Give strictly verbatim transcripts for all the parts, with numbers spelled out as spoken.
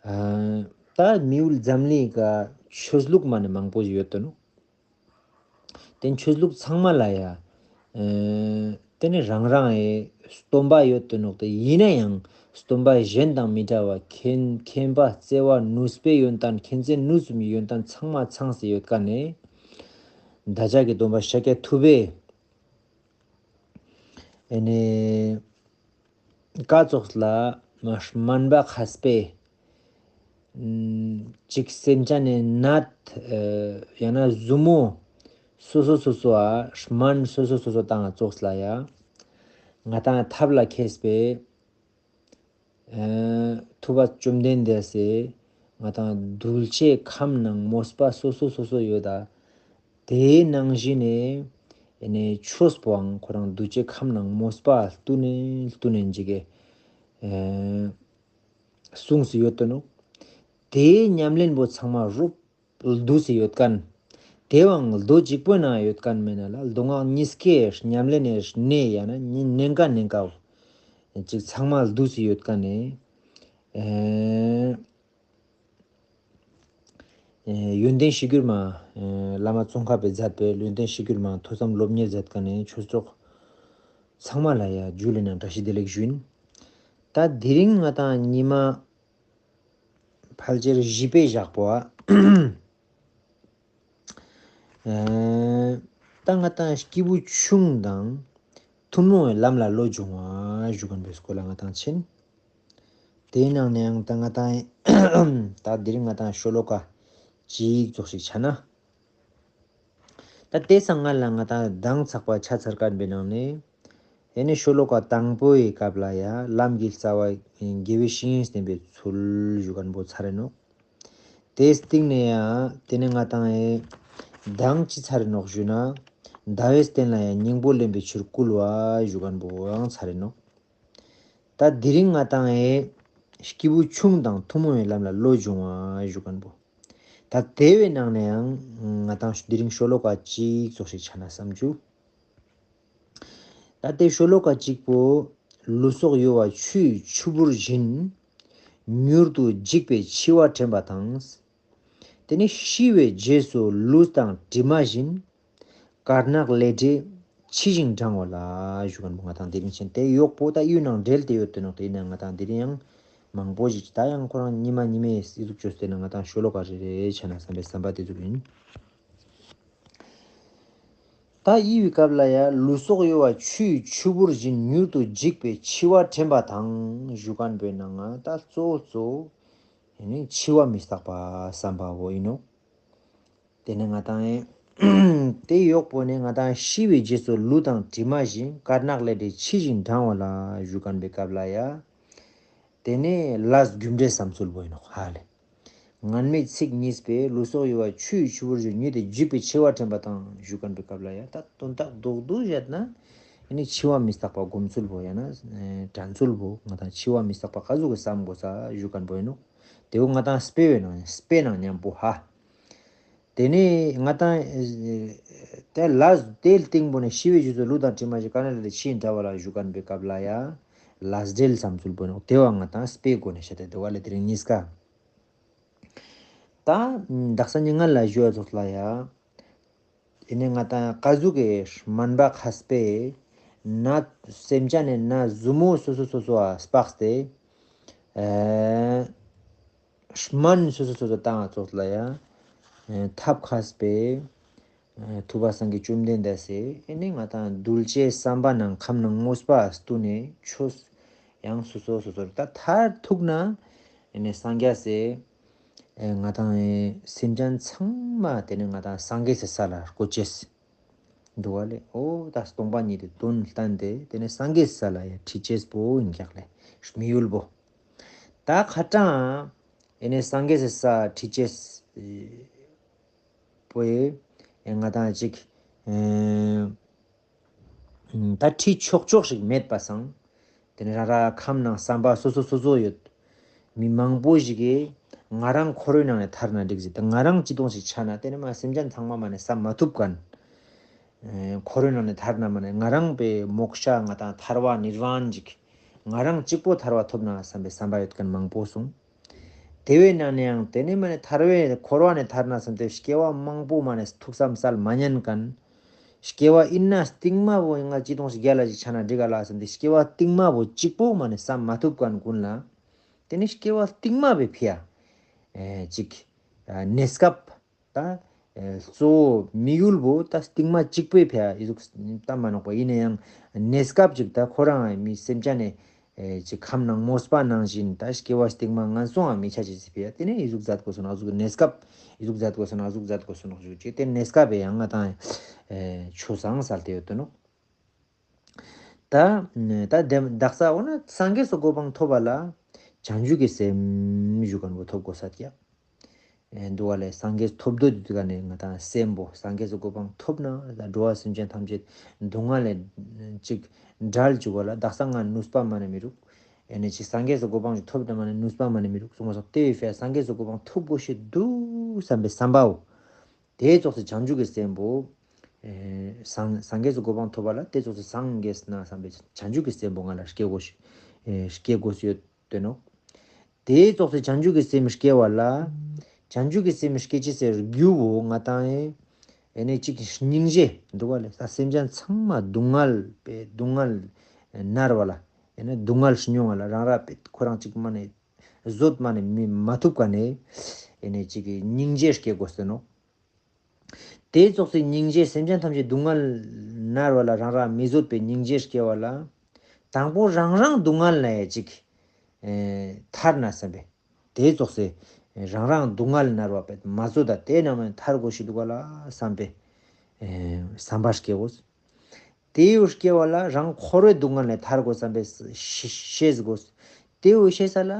ཨ་ད་མི་ཡུལ་འཛམ་གླིང་ག་ཆོས་ལུགས་མ་ནེ་མང་པོ་ཞིག་ཡོད་དོ་ནོག། དེ་ཆོས་ལུགས་ཚང་མ་ལ་ཡ་ཨ་དེ་ནེ་རང་རང་ངི་སྟོན་པ་ཡོད་དོ་ནོག། དེ་ཡིན་ན་ཡང་སྟོན་པ་གཞན་དང་མི་འདྲ་བ་མཁྱེན་མཁྱེན་པ་བརྩེ་བ་ནུས་པའི་ཡོན་ཏན་མཁྱེན་བརྩེ་ནུས་པའི་ཡོན་ཏན་ཚང་མ་ཚང་སྟེ་ཡོད་ཀ་ནེ་བདག་ཅག་གི་སྟོན་པ་ཤཱཀྱ་ཐུབ་པས་ཨེ་ནེ་ཀ་ཙོགས་ལ་མ་སྨན་པ་མཁས་པས་ཨམ་ཅིག་སེམས་ཅན་ནི་ནད་ཨ་ཡང་ན་ཟུར་མོ་སོ་སོ་སོ་སོ་ཨ་སྨན་སོ་སོ་སོ་སོ་བཏང་ཙོགས་ལ་ཡ་ང་དང་ཐབས་ལ་མཁས་པས་ཨ་ཐུབ་པ་བཅོམ་ལྡན་འདས་སི་ང་དང་གདུལ་བྱའི་ཁམས་ནང་མོས་པ་སོ་སོ་སོ་སོ་ཡོད་ད། དེའི་ནང་བཞིན་ནི་ཨེ་ནེ་ཆོས་པོའང་ཁོ་རང་གདུལ་བྱའི་ཁམས་ནང་མོས་པ་བཏུན་ནེ་བཏུན་ནེ་ཅིག་གི་ཨ་གསུངས་སུ་ཡོད་དོ་ནོག། དེའི་ཉམས་ལེན་པོ་ཚང་མ་རུབ་བསྡུས་སུ་ཡོད་ཁན། དེའང་མདོ་གཅིག་པོའི་ནང་ཡོད་ཁན་མེད་ན་ལ་མདོ་སྔགས་གཉིས་ཀའི་ཉམས་ལེན་ནི་གནས་ཡང་ན་ཉེན་ཁ་ཉེན་ཁ་ཅིག་ཚང་མ་བསྡུས་སུ་ཡོད་ཁན་ནི་ཨེ་ཨེ་ཡོན་ཏན་གཞིར་གྱུར་མ་ཨེ་བླ་མ་ཙོང་ཁ་པས་མཛད་པའི་ཡོན་ཏན་གཞིར་གྱུར་མ་ཐོས་བསམ་སློབ་གཉེར་མཛད་ཁན་ནི་ཆོས་གྲོགས་ཚང་མ་ལ་ཡ་ཇུ་ལེ་ནང་བཀྲ་ཤིས་བདེ་ལེགས་ཞུ་ཡིན། ད་དེ་རིང་ང་དང་ཉི་མ་ཕལ་ཆེར་བཞི་པའི་ཞག་པོ་ཨ། ཨེ་ད་ང་དང་སྐྱེས་བུ་ཆུང་དང་ཐུན་མོང་བའི་ལམ་ལ་བློ་སྦྱོང་བ་ཞུ་ཁན་པོའི་སྐོར་ལ་ང་དང་ཕྱིན། དེའི་ནང་ནའང་ད་ང་དང་ད་དེ་རིང་ང་དང་ཤོ་ལོ་ཀ་གཅིག་ཙོགས་ཤིག་ཆ་ན། ད་དེ་སང་སྔ་ལ་ང་དང་མདང་ཚག་པ་ཆ་ཚར་ཁན་པོའི་ནང་ནེ་ཨེ་ནེ་ཤོ་ལོ་ཀ་དང་པོའི་སྐབས་ལ་ཡ་ལམ་གྱི་རྩ་བ་དགེ་བའི་བཤེས་གཉེན་བསྟེན་པའི་ཚུལ་ཞུ་ཁན་པོ་ཚར་རེ་ནོག། དེའི་སྟིང་ནེ་ཡ་དེ་ནེ་ང་དང་ཨེ་མདང་ཅི་ཚར་རེ་ནོག་ཞུ་ན་ཟླ་བའི་སྟེང་ལ་ཡ་སྙིང་པོ་ལེན་པའི་ཕྱིར་བསྐུལ་བ་ཞུ་ཁན་པོའང་ཚར་རེ་ནོག། ད་དེ་རིང་ང་དང་ཨེ་སྐྱེས་བུ་ཆུང་དང་ཐུན་མོང་བའི་ལམ་ལ་བློ་སྦྱོང་བ་ཞུ་ཁན་པོ། ད་དེ་བའི་ནང་ནའང་ང་དང་དེ་རིང་ཤོ་ལོ་ཀ་གཅིག་ཙོགས་ཤིག་ཆ་ན་བསམ་བྱུང་། ད་དེ་ཤོ་ལོ་ཀ་གཅིག་པོ་ལུས་སྲོག་གཡོ་བ་ཆུ་ཡི་ཆུ་བུར་བཞིན། མྱུར་དུ་འཇིག་པའི་འཆི་བ་དྲན་པ་དང་། དེ་ནེ་ཤི་བའི་རྗེས་སུ་ལུས་དང་གྲིབ་མ་བཞིན། དཀར་ནག་ལས་འབྲས་ཕྱི་བཞིན་འབྲང་བ་ལ་ཞུ་ཁན་པོ་ང་དང་དེ་རིང་ཕྱིན། དེ་ཡོག་པོ་ད་ཡུལ་ནང་འབྲེལ་ཏེ་ཡོད་དེ་ནོག། དེ་ཡིན་ན་ང་དང་དེ་རིང་ཡང་མང་པོ་ཞིག་ད་ཡང་ཁོ་རང་ཉི་མ་ཉི་མའི་ཨི་ཟུག་བཅོས་ཏེ་ན་ང་དང་ཤོ་ལོ་ཀ་རེ་རེ་ཆ་ན་བསམ་པའི་བསམ་པ་དེ་ཟུག་ཡིན། ད་ཡི་བའི་སྐབས་ལ་ཡ་ལུས་སྲོག་གཡོ་བ་ཆུ་ཡི་ཆུ་བུར་བཞིན། མྱུར་དུ་འཇིག་པའི་འཆི་བ་དྲན་པ་དང་ཞུ་ཁན་པོའི་ནང་ང་ད་གཙོ་བོ་གཙོ་བོ་ནི་འཆི་བ་མི་རྟག་པ་བསམ་པ་བོ་ཡིན་ནོག། དེ་ནེ་ང་དང་ཨེ་དེ་ཡོག་པོ་ནེ་ང་དང་ཤི་བའི་རྗེས་སུ་ལུས་དང་གྲིབ་མ་བཞིན། དཀར་ནག་ལས་འབྲས་ཕྱི་བཞིན་འབྲང་བ་ལ་ཞུ་ཁན་པོའི་སྐབས་ལ་ཡ། དེ་ནེ་ལས་རྒྱུ་འབྲས་བསམ་ཚུལ་བོ་ཡིན་ནོག་ཧ་ལེ། སྔན་མའི་ཚིག་གཉིས་པའི་ལུས་སྲོག་གཡོ་བ་ཆུ་ཡི་ཆུ་བུར་བཞིན། མྱུར་དུ་འཇིག་པའི་འཆི་བ་དྲན་པ་དང་ཞུ་ཁན་པོའི་སྐབས་ལ་ཡ། ད་དོན་དག་རྡོག་རྡོག་བཤད་ན་ཨེ་ནེ་འཆི་བ་མི་རྟག་པ་སྒོམ་ཚུལ་བོ་ཡང་ན་ཨེ་དྲན་ཚུལ་བོ་ང་དང་འཆི་བ་མི་རྟག་པ་ག་ཟུག་གི་བསམ་དགོས་ས་ཞུ་ཁན་པོ་ཡིན་ནོག། དེ་བོ་ང་དང་དཔེ་བའི་ནང་དཔེ་ནང་མཉམ་པོ་ཧ། དེ་ནེ་ང་དང་ཨེ་དེ་ལས་དེའི་སྟེང་པོ་ནེ་ཤི་བའི་རྗེས་སུ་ལུས་དང་གྲིབ་མ་བཞིན། དཀར་ནག་ལས་འབྲས་ཕྱི་བཞིན་འབྲང་བ་ལ་ཞུ་ཁན་པོའི་སྐབས་ལ་ཡ། ལས་འབྲས་བསམ་ཚུལ་བོ་ནོག། དེ་བོ་ང་དང་དཔེའི་སྒོ་ནེ་བཤད་དེ་འདུག་ག་ལེ། དེ་རིང་གཉིས་ཀ། ད་དག་ས་ཉིན་ང་ལ་ཞུ་བ་ཙོགས་ལ་ཡ། དེ་ནེ་ང་དང་ག་ཟུག་གི་སྨན་པ་མཁས་པས་ན་སེམས་ཅན་ནི་ན་ཟུར་མོ་སོ་སོ་སོ་སོ་ཨ་སྤགས་ཏེ་ཨེ་སྨན་སོ་སོ་སོ་སོ་བཏང་བ་ཙོགས་ལ་ཡ་ཨེ་ཐབས་མཁས་པས་ཨེ་ཐུབ་པ་སངས་རྒྱས་བཅོམ་ལྡན་འདས་སི་ཨེ་ནེ་ང་དང་གདུལ་བྱའི་བསམ་པ་ནང་ཁམས་ནང་མོས་པ་བཏུན་ནེ་ཆོས་ཡང་སོ་སོ་སོ་སོར་ད་མཐར་ཐུག་ན་ཨེ་ནེ་སངས་རྒྱས་སི་ཨེ་ང་དང་ཨེ་སེམས་ཅན་ཚང་མ་དེ་ནེ་ང་དང་སངས་རྒྱས་སི་ས་ལ་བཀོད་ཅེས་འདུག་ག་ལེ། འོ་ད་སྟོང་པ་ཉིད་དེ་དོན་བསྟན་ཏེ་དེ་ནེ་སངས་རྒྱས་སི་ས་ལ་ཡ་ཁྲིད་ཅེས་པོ་ཡིན་ཀྱག་ལེ། མི་ཡུལ་པོ། ད་ཁ་ཏང་ཨེ་ནེ་སངས་རྒྱས་སི་ས་ཁྲིད་ཅེས་པོ་ཡེ་ཨེ་ང་དང་ཅིག་ཨེ་ད་ཁྲིད་ཆོག་ཆོག་ཞིག་མེད་པ་སང་། དེ་ནེ་རང་རང་ཁམས་ནང་བསམ་པ་སོ་སོ་སོ་སོ་ཡོད། མི་མང་པོ་ཞིག་གིས་ང་རང་འཁོར་བའི་ནང་ནེ་ཐར་ན་འགྲིག་ཟེར་ཏེ་ང་རང་ཅི་དོང་ཞིག་ཆ་ན་དེ་ནེ་མ་སེམས་ཅན་ཚང་མ་མ་ནེ་བསམ་མ་ཐུབ་ཁན། ཨེ་འཁོར་བའི་ནང་ནེ་ཐར་ན་མ་ནེ་ང་རང་པའི་མོཀ་ཤ་ང་དང་ཐར་པ་ནིར་ཝཱན་ཅིག་ང་རང་གཅིག་པོ་ཐར་པ་ཐོབ་ན་བསམ་པའི་བསམ་པ་ཡོད་ཁན་མང་པོ་སོང་། དེ་བས་ན་ནའང་དེ་ནས་མ་ནེ་ཐར་བའི་འཁོར་བ་ནས་ཐར་ན་བསམ་སྟེ་སྐྱེ་བ་མང་པོ་མ་ནེ་ཐུགས་བསམ་སལ་མ་ཉན་མཁན། སྐྱེ་བ་ཨིན་ན་སྟིང་མ་བོ་ང་ཅི་ཏོང་ཞིག་རྒྱལ་ལ་ཞིག་ཆ་ན་འགྲིག་ག་ལ་བསམ་སྟེ་སྐྱེ་བ་སྟིང་མ་བོ་གཅིག་པོ་མ་ནེ་བསམ་མ་ཐུབ་མཁན་ཀུན་ལ། དེ་ནས་སྐྱེ་བ་སྟིང་མ་བོའི་ཕི་ཡ། ཨེ་ཅིག་ཨ་གནས་སྐབས། ད་ཨེ་གཙོ་བོ་དམིགས་ཡུལ་བོ་ད་སྟིང་མ་གཅིག་པོའི་ཕི་ཡ་ཨི་ཟུག་ད་མ་ནོག་པ། ཡིན་ན་ཡང་གནས་སྐབས་ཅིག་ད་ཁོ་རང་མི་སེམས་ཅན་ནི་ཨེ་ཅིག་ཁམས་ནང་མོས་པ་ནང་བཞིན་ད་སྐྱེ་བ་སྟིང་མ་ངན་སོང་ང་མི་ཆ་ཅེས་སི་ཕི་ཡ་དེ་ནས་ཨི་ཟུག་མཛད་དགོས་སོ་ནོག། ཨི་ཟུག་གནས་སྐབས་ཨི་ཟུག་མཛད་དགོས་སོ་ནོག། ཨི་ཟུག་མཛད་དགོས་སོ་ནོག་ཞུ་ཅིག་དེ་གནས་སྐབས་ཡང་ང་ཏང་ཨེ་ཆོས་བཟང་སལ་ཏེ་ཡོད་དོ་ནོག། ད་ད་དེ་དག་ས་འོ་ན་སངས་རྒྱས་སི་གོ་འཕང་ཐོབ་པ་ལ་བྱང་ཆུབ་ཀྱི་སེམས་ཞུ་མཁན་བོ་ཐོབ་དགོས་ས་ཀྱག། ཨེ་འདུག་པ་ལེ། སངས་རྒྱས་ཐོབ་འདོད་དུ་ག་ནས་ང་ཏང་སེམས་པོ་སངས་རྒྱས་སི་གོ་འཕང་ཐོབ་ན་ད་འགྲོ་བ་སེམས་ཅན་ཐམས་ཅད་སྡུག་བསྔལ་ལས་ཅིག་བྲལ་བཅུག་པ་ལ་དག་ས་ང་ནུས་པ་མ་ནེ་མི་རུག། ཨེ་ནས་ཅིག་སངས་རྒྱས་སི་གོ་འཕང་ཞིག་ཐོབ་ན་མ་ནེ་ནུས་པ་མ་ནེ་མི་རུག་གསུངས་པ་སོགས་དེ་བས་ཕི་ཡ་སངས་རྒྱས་སི་གོ་འཕང་ཐོབ་དགོས་ཤེས་འདུག་བསམ་པའི་བསམ་པའོ། དེ་ཙོགས་སི་བྱང་ཆུབ་ཀྱི་སེམས་པོ། ཨེ་སངས་སངས་རྒྱས་སི་གོ་འཕང་ཐོབ་པ་ལ་དེ་ཙོགས་སི་སངས་རྒྱས་ན་བསམ་པའི་བྱང་ཆུབ་ཀྱི་སེམས་པོ་ང་ལ་སྐྱེ་དགོས་ཤེས་ཨེ་སྐྱེ་དགོས་སུ་ཡོད་དོ་ནོག། དེ་ཙོགས་སི་བྱང་ཆུབ་ཀྱི་སེམས་སྐྱེ་བ་ལ། བྱང་ཆུབ་ཀྱི་སེམས་སྐྱེ་ཅེས་སི་རྒྱུ་བོ་ང་ཏང་ཨེ་ཨེ་ནས་ཅིག་སྙིང་རྗེ་འདུག་པ་ལེ། ད་སེམས་ཅན་ཚང་མ་སྡུག་བསྔལ་པའི་སྡུག་བསྔལ་མནར་བ་ལ། ཨེ་ནས་སྡུག་བསྔལ་མྱོང་བ་ལ་རང་ར་པེ་ཁོ་རང་ཅིག་མ་ནེ་བཟོད་མ་ནེ་མི་མ་ཐུབ་ག་ནས་ཨེ་ནས་ཅིག་སྙིང་རྗེ་སྐྱེ་དགོས་སོ་ནོག། དེ་ཙོགས་སི་སྙིང་རྗེ་སེམས་ཅན་ཐམས་ཅད་སྡུག་བསྔལ་མནར་བ་ལ་རང་ར་མི་བཟོད་པའི་སྙིང་རྗེ་སྐྱེ་བ་ལ། དང་པོ་རང་རང་སྡུག་བསྔལ་ལས་ཅིག་ཨེ་ཐར་ན་བསམ་པའི། དེ་ཙོགས་སི་རང་རང་སྡུག་བསྔལ་མནར་བ་པེ་མ་བཟོད་ད་དེ་ནང་མ་ཐར་དགོས་ཤེས་འདུག་ག་ལ་བསམ་པའི་ཨེ་བསམ་པ་སྐྱེ་དགོས། དེའི་སྐྱེ་བ་ལ་རང་འཁོར་བའི་སྡུག་བསྔལ་ནས་ཐར་དགོས་བསམ་པའི་ཤེས་དགོས། དེའི་ཤེས་ས་ལ་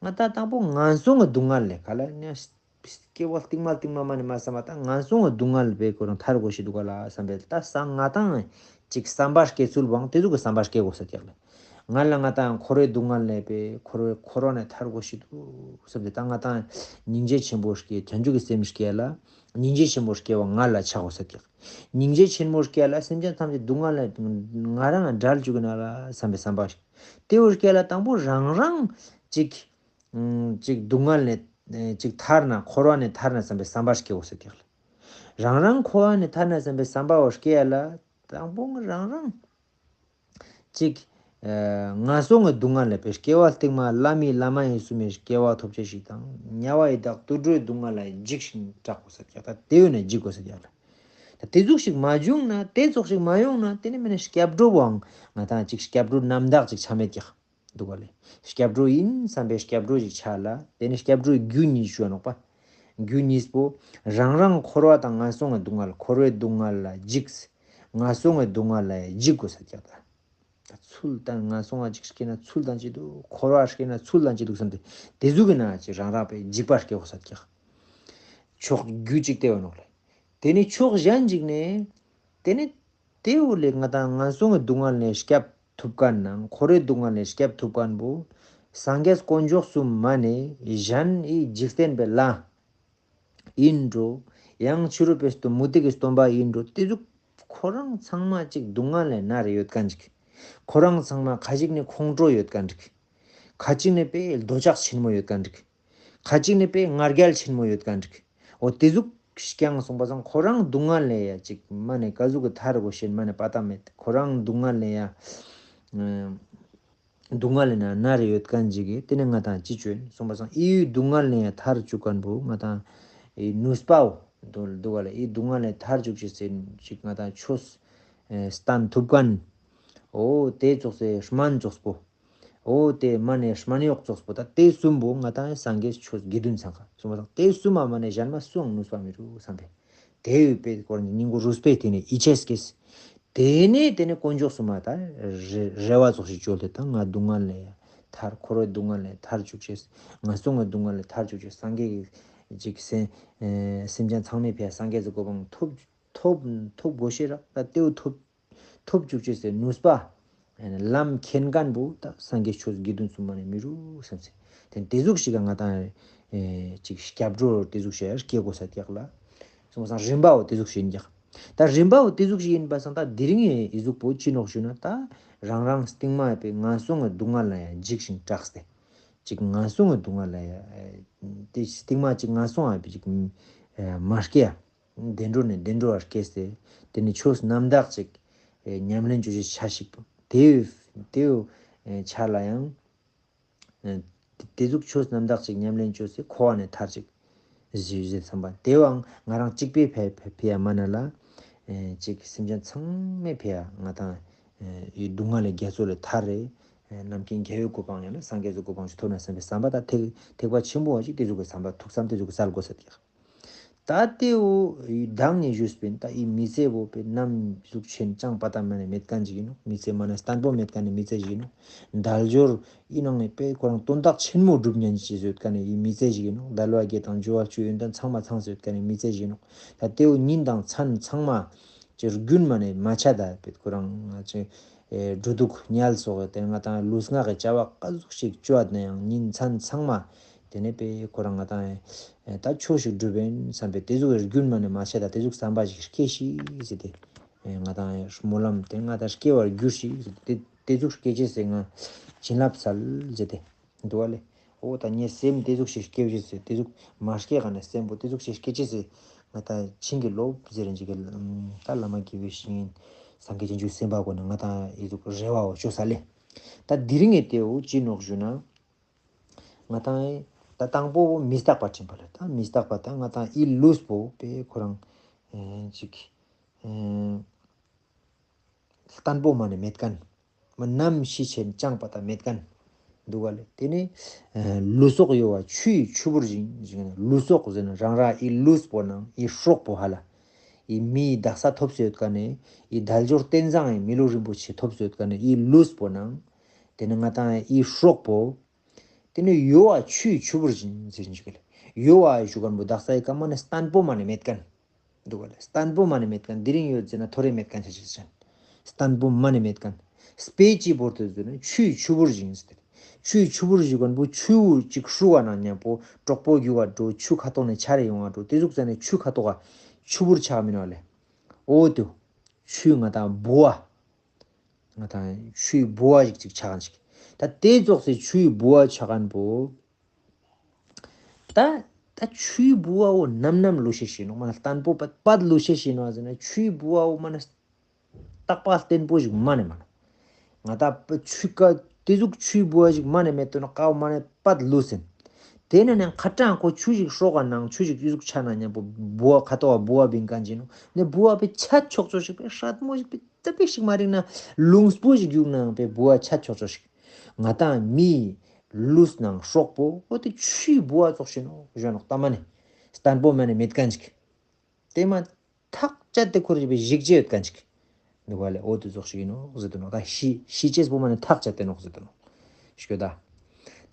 ང་ད་དང་པོ་ངན་སོང་གི་སྡུག་བསྔལ་ལས་ག་ལ་ནས་སྐྱེ་བ་སྟིང་མ་སྟིང་མ་མ་ནེ་མ་བསམ་པ་ད་ངན་སོང་གི་སྡུག་བསྔལ་པེ་ཁོ་རང་ཐར་དགོས་ཤེས་འདུག་ག་ལ་བསམ་པའི་ད་ས་ང་ཏང་ཅིག་བསམ་པ་སྐྱེ་ཚུལ་བོའང་དེ་ཟུག་གི་བསམ་པ་སྐྱེ་དགོས་ས་ཀྱག་ལ། ང་ལ་ང་ཏང་འཁོར་བའི་སྡུག་བསྔལ་ལས་པེ་འཁོར་བའི་འཁོར་བ་ནས་ཐར་དགོས་ཤེས་འདུག་བསམ་སྟེ་ད་ང་ཏང་སྙིང་རྗེ་ཆེན་པོ་སྐྱེ་བྱང་ཆུབ་ཀྱི་སེམས་སྐྱེ་ལ་སྙིང་རྗེ་ཆེན་པོ་སྐྱེ་བ་ང་ལ་ཆགས་དགོས་ས་ཀྱག། སྙིང་རྗེ་ཆེན་མོ་སྐྱེ་ལ་སེམས་ཅན་ཐམས་ཅད་སྡུག་བསྔལ་ལས་ང་རང་བྲལ་བཅུག་ན་ལ་བསམ་པའི་བསམ་པ་ཞིག། དེ་བོ་སྐྱེ་ལ་དང་པོ་རང་རང་ཅིག་ཅིག་སྡུག་བསྔལ་ནས་ཅིག་ཐར་ན་འཁོར་བ་ནས་ཐར་ན་བསམ་པའི་བསམ་པ་སྐྱེ་དགོས་ས་ཀྱག་ལ། རང་རང་འཁོར་བ་ནས་ཐར་ན་བསམ་པའི་བསམ་པ་བོ་སྐྱེ་ལ་དང་པོ་ང་རང་རང་ཅིག་ཨ་ངན་སོང་གི་སྡུག་བསྔལ་ལས་པའི་སྐྱེ་བ་སྟིང་མ་ལྷ་མི་ལྷ་མ་ཡིན་གསུམ་མི་སྐྱེ་བ་ཐོབ་ཅེས་ཤིག་དང་དམྱལ་བ་ཡི་དྭགས་དུད་འགྲོའི་སྡུག་བསྔལ་ལ་འཇིགས་ཤིང་སྐྲག་དགོས་ས་ཀྱག། ད་དེ་བོ་ནས་འཇིགས་དགོས་ས་ཀྱག་ལ། ད་དེ་ཟུག་ཞིག་མ་བྱུང་ན་དེ་ཙོགས་ཞིག་མ་ཡོང་ན་དེ་ནི་མིན་ན་སྐྱབས་འགྲོ་བོའང་ང་ཏང་ཅིག་སྐྱབས་འགྲོ་རྣམ་དག་ཅིག་ཆ་མེད་ཀྱག། འདུག་ག་ལེ། སྐྱབས་འགྲོ་ཡིན་བསམ་པའི་སྐྱབས་འགྲོ་ཞིག་ཆ་ལ། དེ་ནི་སྐྱབས་འགྲོའི་རྒྱུ་གཉིས་ཞུ་བ་ནོག་པ། རྒྱུ་གཉིས་པོ། རང་རང་འཁོར་བ་དང་ངན་སོང་གི་སྡུག་བསྔལ། འཁོར་བའི་སྡུག་བསྔལ་ལ་འཇིགས། ངན་སོང་གི་སྡུག་བསྔལ་ལ་འཇིགས་དགོས་ས་ཀྱག་ད། ད་ཚུལ་དང་ངན་སོང་ང་འཇིགས་སྐྱེ་ན་ཚུལ་དང་ཅི་འདུག། འཁོར་བ་སྐྱེ་ན་ཚུལ་དང་ཅི་འདུག་བསམ་སྟེ། དེ་ཟུག་གི་ན་ཅི་རང་རང་པའི་འཇིགས་པ་སྐྱེ་དགོས་ས་ཀྱག། ཕྱོགས་རྒྱུ་གཅིག་དེ་བ་ནོག་ལེ། དེ་ནི་ཕྱོགས་གཞན་ཅིག་ནས། དེ་ནི་དེ་བོ་ལས་ང་ཏང་ངན་སོང་གི་སྡུག་བསྔལ་ནས་སྐྱབས་ཐུབ་མཁན་ནང་འཁོར་བའི་སྡུག་བསྔལ་ནས་སྐྱབས་ཐུབ་མཁན་བོ། སངས་རྒྱས་དཀོན་མཆོག་གསུམ་མ་ནེ་གཞན་ཨི་འཇིག་རྟེན་པའི་ལྷ་ཡིན་འགྲོ། ཡང་ཕྱི་རོལ་པའི་སྟོན་མུ་སྟེགས་ཀྱི་སྟོན་པ་ཡིན་འགྲོ། དེ་ཟུག་ཁོ་རང་ཚང་མ་ཅིག་སྡུག་བསྔལ་ལས་མནར་ཡོད་མཁན་ཅིག། ཁོ་རང་ཚང་མ་ཁ་ཅིག་ནི་ཁོང་ཁྲོ་ཡོད་མཁན་ཅིག། ཁ་ཅིག་ནི་པེ་འདོད་ཆགས་ཆེན་མོ་ཡོད་མཁན་ཅིག། ཁ་ཅིག་ནི་པེ་ང་རྒྱལ་ཆེན་མོ་ཡོད་མཁན་ཅིག། འོ་དེ་ཟུག་རྐྱང་སོང་པ་སང་ཁོ་རང་སྡུག་བསྔལ་ལས་ཡ་ཅིག་མ་ནེ་ག་ཟུག་གི་ཐར་དགོས་ཤེས་མ་ནེ་པ་ཏ་མེད། ཁོ་རང་སྡུག་བསྔལ་ལས་ཡ་ཨ་སྡུག་བསྔལ་ལས་ན་མནར་ཡོད་མཁན་ཅིག་གི་དེ་ནི་ང་ཏང་ཅི་བཅོས་སོང་པ་སང་ཨི་སྡུག་བསྔལ་ལས་ཡ་ཐར་བཅུག་མཁན་བོ་ང་ཏང་ཨི་ནུས་པའོ་འདུག་འདུག་ག་ལེ། ཨི་སྡུག་བསྔལ་ལས་ཐར་བཅུག་ཅེས་སི་ཅིག་ང་ཏང་ཆོས་ཨ་སྟན་ཐུབ་མཁན། འོ་དེ་ཙོགས་སི་སྨན་ཙོགས་པོ། འོ་དེ་མ་ནེ་སྨན་གཡོག་ཙོགས་པོ་ད་དེ་གསུམ་པོ་ང་ཏང་སངས་རྒྱས་ཆོས་དགེ་འདུན་ཚང་ཁ་གསུམ་པོ་དང་དེ་གསུམ་མ་མ་ནེ་གཞན་མ་སུའང་ནུས་པ་མི་རུག་བསམ་པས། དེ་ཡོད་པའི་སྐོར་ནི་སྙིང་པོ་རུས་པའི་དེ་ནི་ཡིད་ཆེས་སྐྱེས། དེ་ནས་དེ་ནི་དཀོན་མཆོག་གསུམ་མ་ད་རེ་རེ་བ་ཙོགས་ཤིག་བཅོལ་ཏེ་ད་ང་སྡུག་བསྔལ་ལས་ཡ་ཐར། འཁོར་བའི་སྡུག་བསྔལ་ལས་ཐར་བཅུག་ཅེས། ངན་སོང་གི་སྡུག་བསྔལ་ལས་ཐར་བཅུག་ཅེས། སངས་རྒྱས་ཀྱི་ཅིག་སེམས་ཨ་སེམས་ཅན་ཚང་མའི་ཕི་ཡ་སངས་རྒྱས་ཀྱི་གོ་འཕང་ཐོབ་ཐོབ་ཐོབ་དགོས་ཤེས་རག། ད་དེའུ་ཐོབ་ཐོབ་བཅུག་ཅེས་སི་ནུས་པ། ལམ་མཁྱེན་མཁན་བོ་ད་སངས་རྒྱས་ཆོས་དགེ་འདུན་གསུམ་མ་ནེ་མི་རུག་བསམ་སེ། དེ་དེ་ཟུག་ཞིག་ག་ང་ཏང་ཨེ་ཅིག་སྐྱབས་འགྲོ་དེ་ཟུག་ཞིག་སྐྱེ་དགོས་ས་ཀྱག་ལ། སོང་པ་སང་རིམ་པ་བོ་དེ་ཟུག་ཞིག་ཡིན་ཀྱག། ད་རིམ་པ་བོ་དེ་ཟུག་ཞིག་ཡིན་པ་སང་ད་དེ་རིང་ཨི་ཟུག་པོ་ཅི་ནོག་ཞུ་ན་ད་རང་རང་སྟིང་མ་ཡོད་པའི་ངན་སོང་གི་སྡུག་བསྔལ་ལ་ཡང་འཇིགས་ཤིང་སྐྲག་སྟེ། ཅིག་ངན་སོང་གི་སྡུག་བསྔལ་ལ་ཡ་ཨེ་ཏེ་སྟིང་མ་ཅིག་ངན་སོང་ཨ་བི་ཅིག་ཨེ་མ་སྐྱེ་ཡ། བདེ་འགྲོ་ནས་བདེ་འགྲོ་བར་སྐྱེས་ཏེ་ཏེ་ནེ་ཆོས་རྣམ་དག་ཅིག་ཨེ་ཉམས་ལེན་ཅོ་ཅེས་ཆ་ཞིག་ཏེའུ་ཏེའུ་ཨེ་ཆ་ལ་ཡང་ཨེ་ཏེ་ཟུག་ཆོས་རྣམ་དག་ཅིག་ཉམས་ལེན་ཅོས་ཏེ་འཁོར་བ་ནས་ཐར་ཅིག་ཟེར་ཟེར་བསམ་པ། ཏེའང་ང་རང་གཅིག་པོའི་ཕི་ཕི་ཕི་ཡ་མ་ན་ལ་ཨེ་ཅིག་སེམས་ཅན་ཚང་མའི་ཕི་ཡ་ང་དང་ཨེ་ཡི་སྡུག་བསྔལ་ལས་རྒྱ་མཚོ་ལས་ཐར་རེ་ཨེ་རྣམ་མཁྱེན་རྒྱལ་བའི་གོ་འཕང་ཡང་ན་སངས་རྒྱས་སི་གོ་འཕང་ཞིག་ཐོབ་ན་བསམ་པའི་བསམ་པ་དང་ཐེག་ཐེག་པ་ཆེན་པོ་བ་ཞིག་ཏེ་ཟུག་གི་བསམ་པ་ཐུགས་བསམ་ཏེ་ཟུག་གི་སལ་དགོས་ས་ཏེ། ད་ཏེའུ་མདང་ནེ་ཞུས་པིན། ད་འི་མི་ཚེ་བོ་པེ་ནམ་ཟུག་ཆེན་ཅང་པ་ཏ་མ་ནེ་མེད་ཁན་ཞིག་ཨིན་ནོག། མི་ཚེ་མ་ནེ་བརྟན་པོ་མེད་ཁན་ནི་མི་ཚེ་ཞིག་ཨིན་ནོག། དལ་འབྱོར་འི་ནང་ནེ་པེ་ཁོ་རང་དོན་དག་ཆེན་མོ་སྒྲུབ་ཉན་ཅེས་ཡོད་ཁན་ནི་འི་མི་ཚེ་ཞིག་ཨིན་ནོག། དལ་བ་བརྒྱད་དང་འབྱོར་བ་བཅུ་ཡོན་ཏན་ཚང་མ་ཚང་སེ་ཡོད་ཁན་ནི་མི་ཚེ་ཞིག་ཨིན་ནོག། ད་ཏེའུ་ཉིན་དང་མཚན་ཚང་མ་ཅིག་རྒྱུན་མ་ནེ་མ་ཆད་ད་པེ་ཁོ་རང་ང་ཅི་ཨེ་འགྲོ་འདུག་ཉལ་སོགས་ཏེ་ང་དང་ལུས་ངག་གི་བྱ་བ་ཀ་ཟུག་ཞིག་ཅོ་ནའང་ཉིན་མཚན་ཚང་མ་ཏེ་ནེ་པེ་ཁོ་རང་ང་དང་ཨེ་ད་ཆོས་ཤིག་སྒྲུབ་ཨིན་བསམ་པའི་ཏེ་ཟུག་རྒྱུན་མ་ནེ་མ་ཆད་ད་ཏེ་ཟུག་བསམ་པ་ཞིག་སྐྱེ་ཤིག་ཟེར་ཏེ་ཨེ་ང་དང་ཨེ་སྨོན་ལམ་ཏེ་ང་དང་སྐྱེ་བར་འགྱུར་ཞིག་ཟེར་ཏེ་ཏེ་ཟུག་སྐྱེ་ཅེས་སི་ང་བྱིན་རླབས་སལ་ཟེར་ཏེ་འདུག་པ་ལེ། འོ་ད་ངའི་སེམས་ཏེ་ཟུག་ཞིག་སྐྱེ་ཅེས་སི་ཏེ་ཟུག་མ་སྐྱེ་ག་ནེ་སེམས་པོ་ཏེ་ཟུག་ཞིག་སྐྱེ་ཅེས་སི་ང་དང་བྱིན་གྱིས་རློབས་ཟེར་རིན་ཅིག་གི་ད་བླ་མ་དགེ་བའི་བཤེས་གཉེན་སངས་རྒྱས་བྱང་ཆུབ་སེམས་དཔའ་གུན་ནི་ང་དང་ཨི་ཟུག་རེ་བའོ་ཅོས་ས་ལེ། ད་དེ་རིང་ངི་ཏེའུ་ཅི་ནོག་ཞུ་ན། ང་དང་ད་དང་པོ་མི་རྟག་པ་དྲན་པ་ལེ། ད་མི་རྟག་པ་ད་ང་དང་འི་ལུས་པོ་པེ་ཁོ་རང་ཨེ་ཅིག་ཨེ་བརྟན་པོ་མ་ནེ་མེད་ཁན། མ་ནམ་ཤི་ཆེན་ཅང་པ་ཏ་མེད་ཁན་འདུག་ག་ལེ། ཏེ་ནེ་ཨེ་ལུས་སོགས་གཡོ་བ་ཆུའི་ཆུ་བུར་བཞིན་ཞིག་ན་ལུས་སོགས་ཟེར་ན་རང་ར་འི་ལུས་པོ་ནང་འི་སྲོག་པོ་ཧ་ལ། འི་མིའི་དག་ས་ཐོབ་སེ་ཡོད་ཁན་ནི་འི་དལ་འབྱོར་རྟེན་བཟང་ངི་མི་ལུས་རིན་པོ་ཆེ་ཐོབ་སེ་ཡོད་ཁན་ནི་འི་ལུས་པོ་ནང་ཏེ་ནེ་ང་དང་འི་སྲོག་པོ་ཏེ་ནེ་གཡོ་བ་ཆུའི་ཆུ་བུར་བཞིན་ཟེར་ཞིག་ལེ། གཡོ་བ་ཞུ་ཁན་བོ་དག་ས་འི་ཀ་མ་ནེ་བརྟན་པོ་མ་ནེ་མེད་ཁན་འདུག་ག་ལེ། བརྟན་པོ་མ་ནེ་མེད་ཁན་དེ་རིང་ཡོད་ཟེར་ན་ཐོ་རེ་མེད་ཁན་ཆ་ཆ་ཆ་བརྟན་པོ་མ་ནེ་མེད་ཁན། དཔེ་ཅི་བོར་ཏེ་ཟེར་ན་ཆུའི་ཆུ་བུར་བཞིན་ཟེར། ཆུའི་ཆུ་བུར་ཞུ་ཁན་བོ་ཆུ་ཅིག་ཧྲུག་ག་ནང་ཉམ་པོ་གྲོག་པོ་རྒྱུག་ག་འགྲོ་ཆུ་ཁ་ཐོག་ནེ་ཆ་རེ་ཡོང་ང་འགྲོ་ཏེ་ཟུག་ཟ་ནེ་ཆུ་ཁ་ཐོག་ག་ཆུ་བུར་ཆགས་མིན་ནོག་ལེ། འོ་ཏེ་ཆུའི་ང་དང་ལྦུ་བ། ང་དང་ཆུའི་ལྦུ་བ་ཞིག་ཅིག་ཆགས་ཁན་ཞིག། ད་ཏེ་ཙོགས་སི་ཆུའི་ལྦུ་བ་ཆགས་ཁན་བོ། ད་ད་ཆུའི་ལྦུ་བ་བོ་ནམ་ནམ་ལུས་ཤེས་ཤིག་ནོག་མ་ནེ་བརྟན་པོ་པད་པད་ལུས་ཤེས་ཤིག་ནོག་ཟེར་ན་ཆུའི་ལྦུ་བ་བོ་མ་ནེ་རྟག་པ་བརྟན་པོ་ཞིག་མ་ནེ་མ་ནོག། ང་ད་ཆུ་ཀ་ཏེ་ཟུག་ཆུའི་ལྦུ་བ་ཞིག་མ་ནེ་མེད་དོ་ནོག་ཀ་བོ་མ་ནེ་པད་ལུས་ཟིན། ཏེ་ནེ་ནང་ཁ་ཏང་ཁོ་ཆུ་ཞིག་ཧྲོག་ག་ནང་ཆུ་ཞིག་ཨི་ཟུག་ཆ་ན་ཉམ་པོ་ལྦུ་བ་ཁ་ཐོག་ག་ལྦུ་བ་བིང་ཁན་ཅིག་ནོག། ནེ་ལྦུ་བ་པེ་ཆད་ཆོག་ཆོག་ཞིག་པེ་སྲད་མོ་ཞིག་པེ་ཏ་པེ་ཞིག་མ་རིང་ན་ལུངས་པོ་ཞིག་རྒྱུག་ནའང་པེ་ལྦུ་བ་ཆད་ཆོག་ཆོག་ཞིག། ང་དང་མིའི་ལུས་ནང་སྲོག་པོ་འོ་ཏེ་ཆུའི་ལྦུ་བ་ཙོགས་ཤིག་ནོག་ཞུ་ནོག་ཏ་མ་ནེ། བརྟན་པོ་མ་ནེ་མེད་ཁན་ཅིག། ཏེ་མ་ཐག་བཅད་དེ་ཁོར་ཞིག་པེ་ཞིག་ཅེས་ཡོད་ཁན་ཅིག་འདུག་ག་ལེ། འོ་ཏེ་ཙོགས་ཤིག་ཨིན་ནོག་ཟེར་དུ་ནོག། ད་ཤི་ཤི་ཅེས་པོ་མ་ནེ་ཐག་བཅད་དེ་ནོག་ཟེར་དུ་ནོག། ཤོད་ད།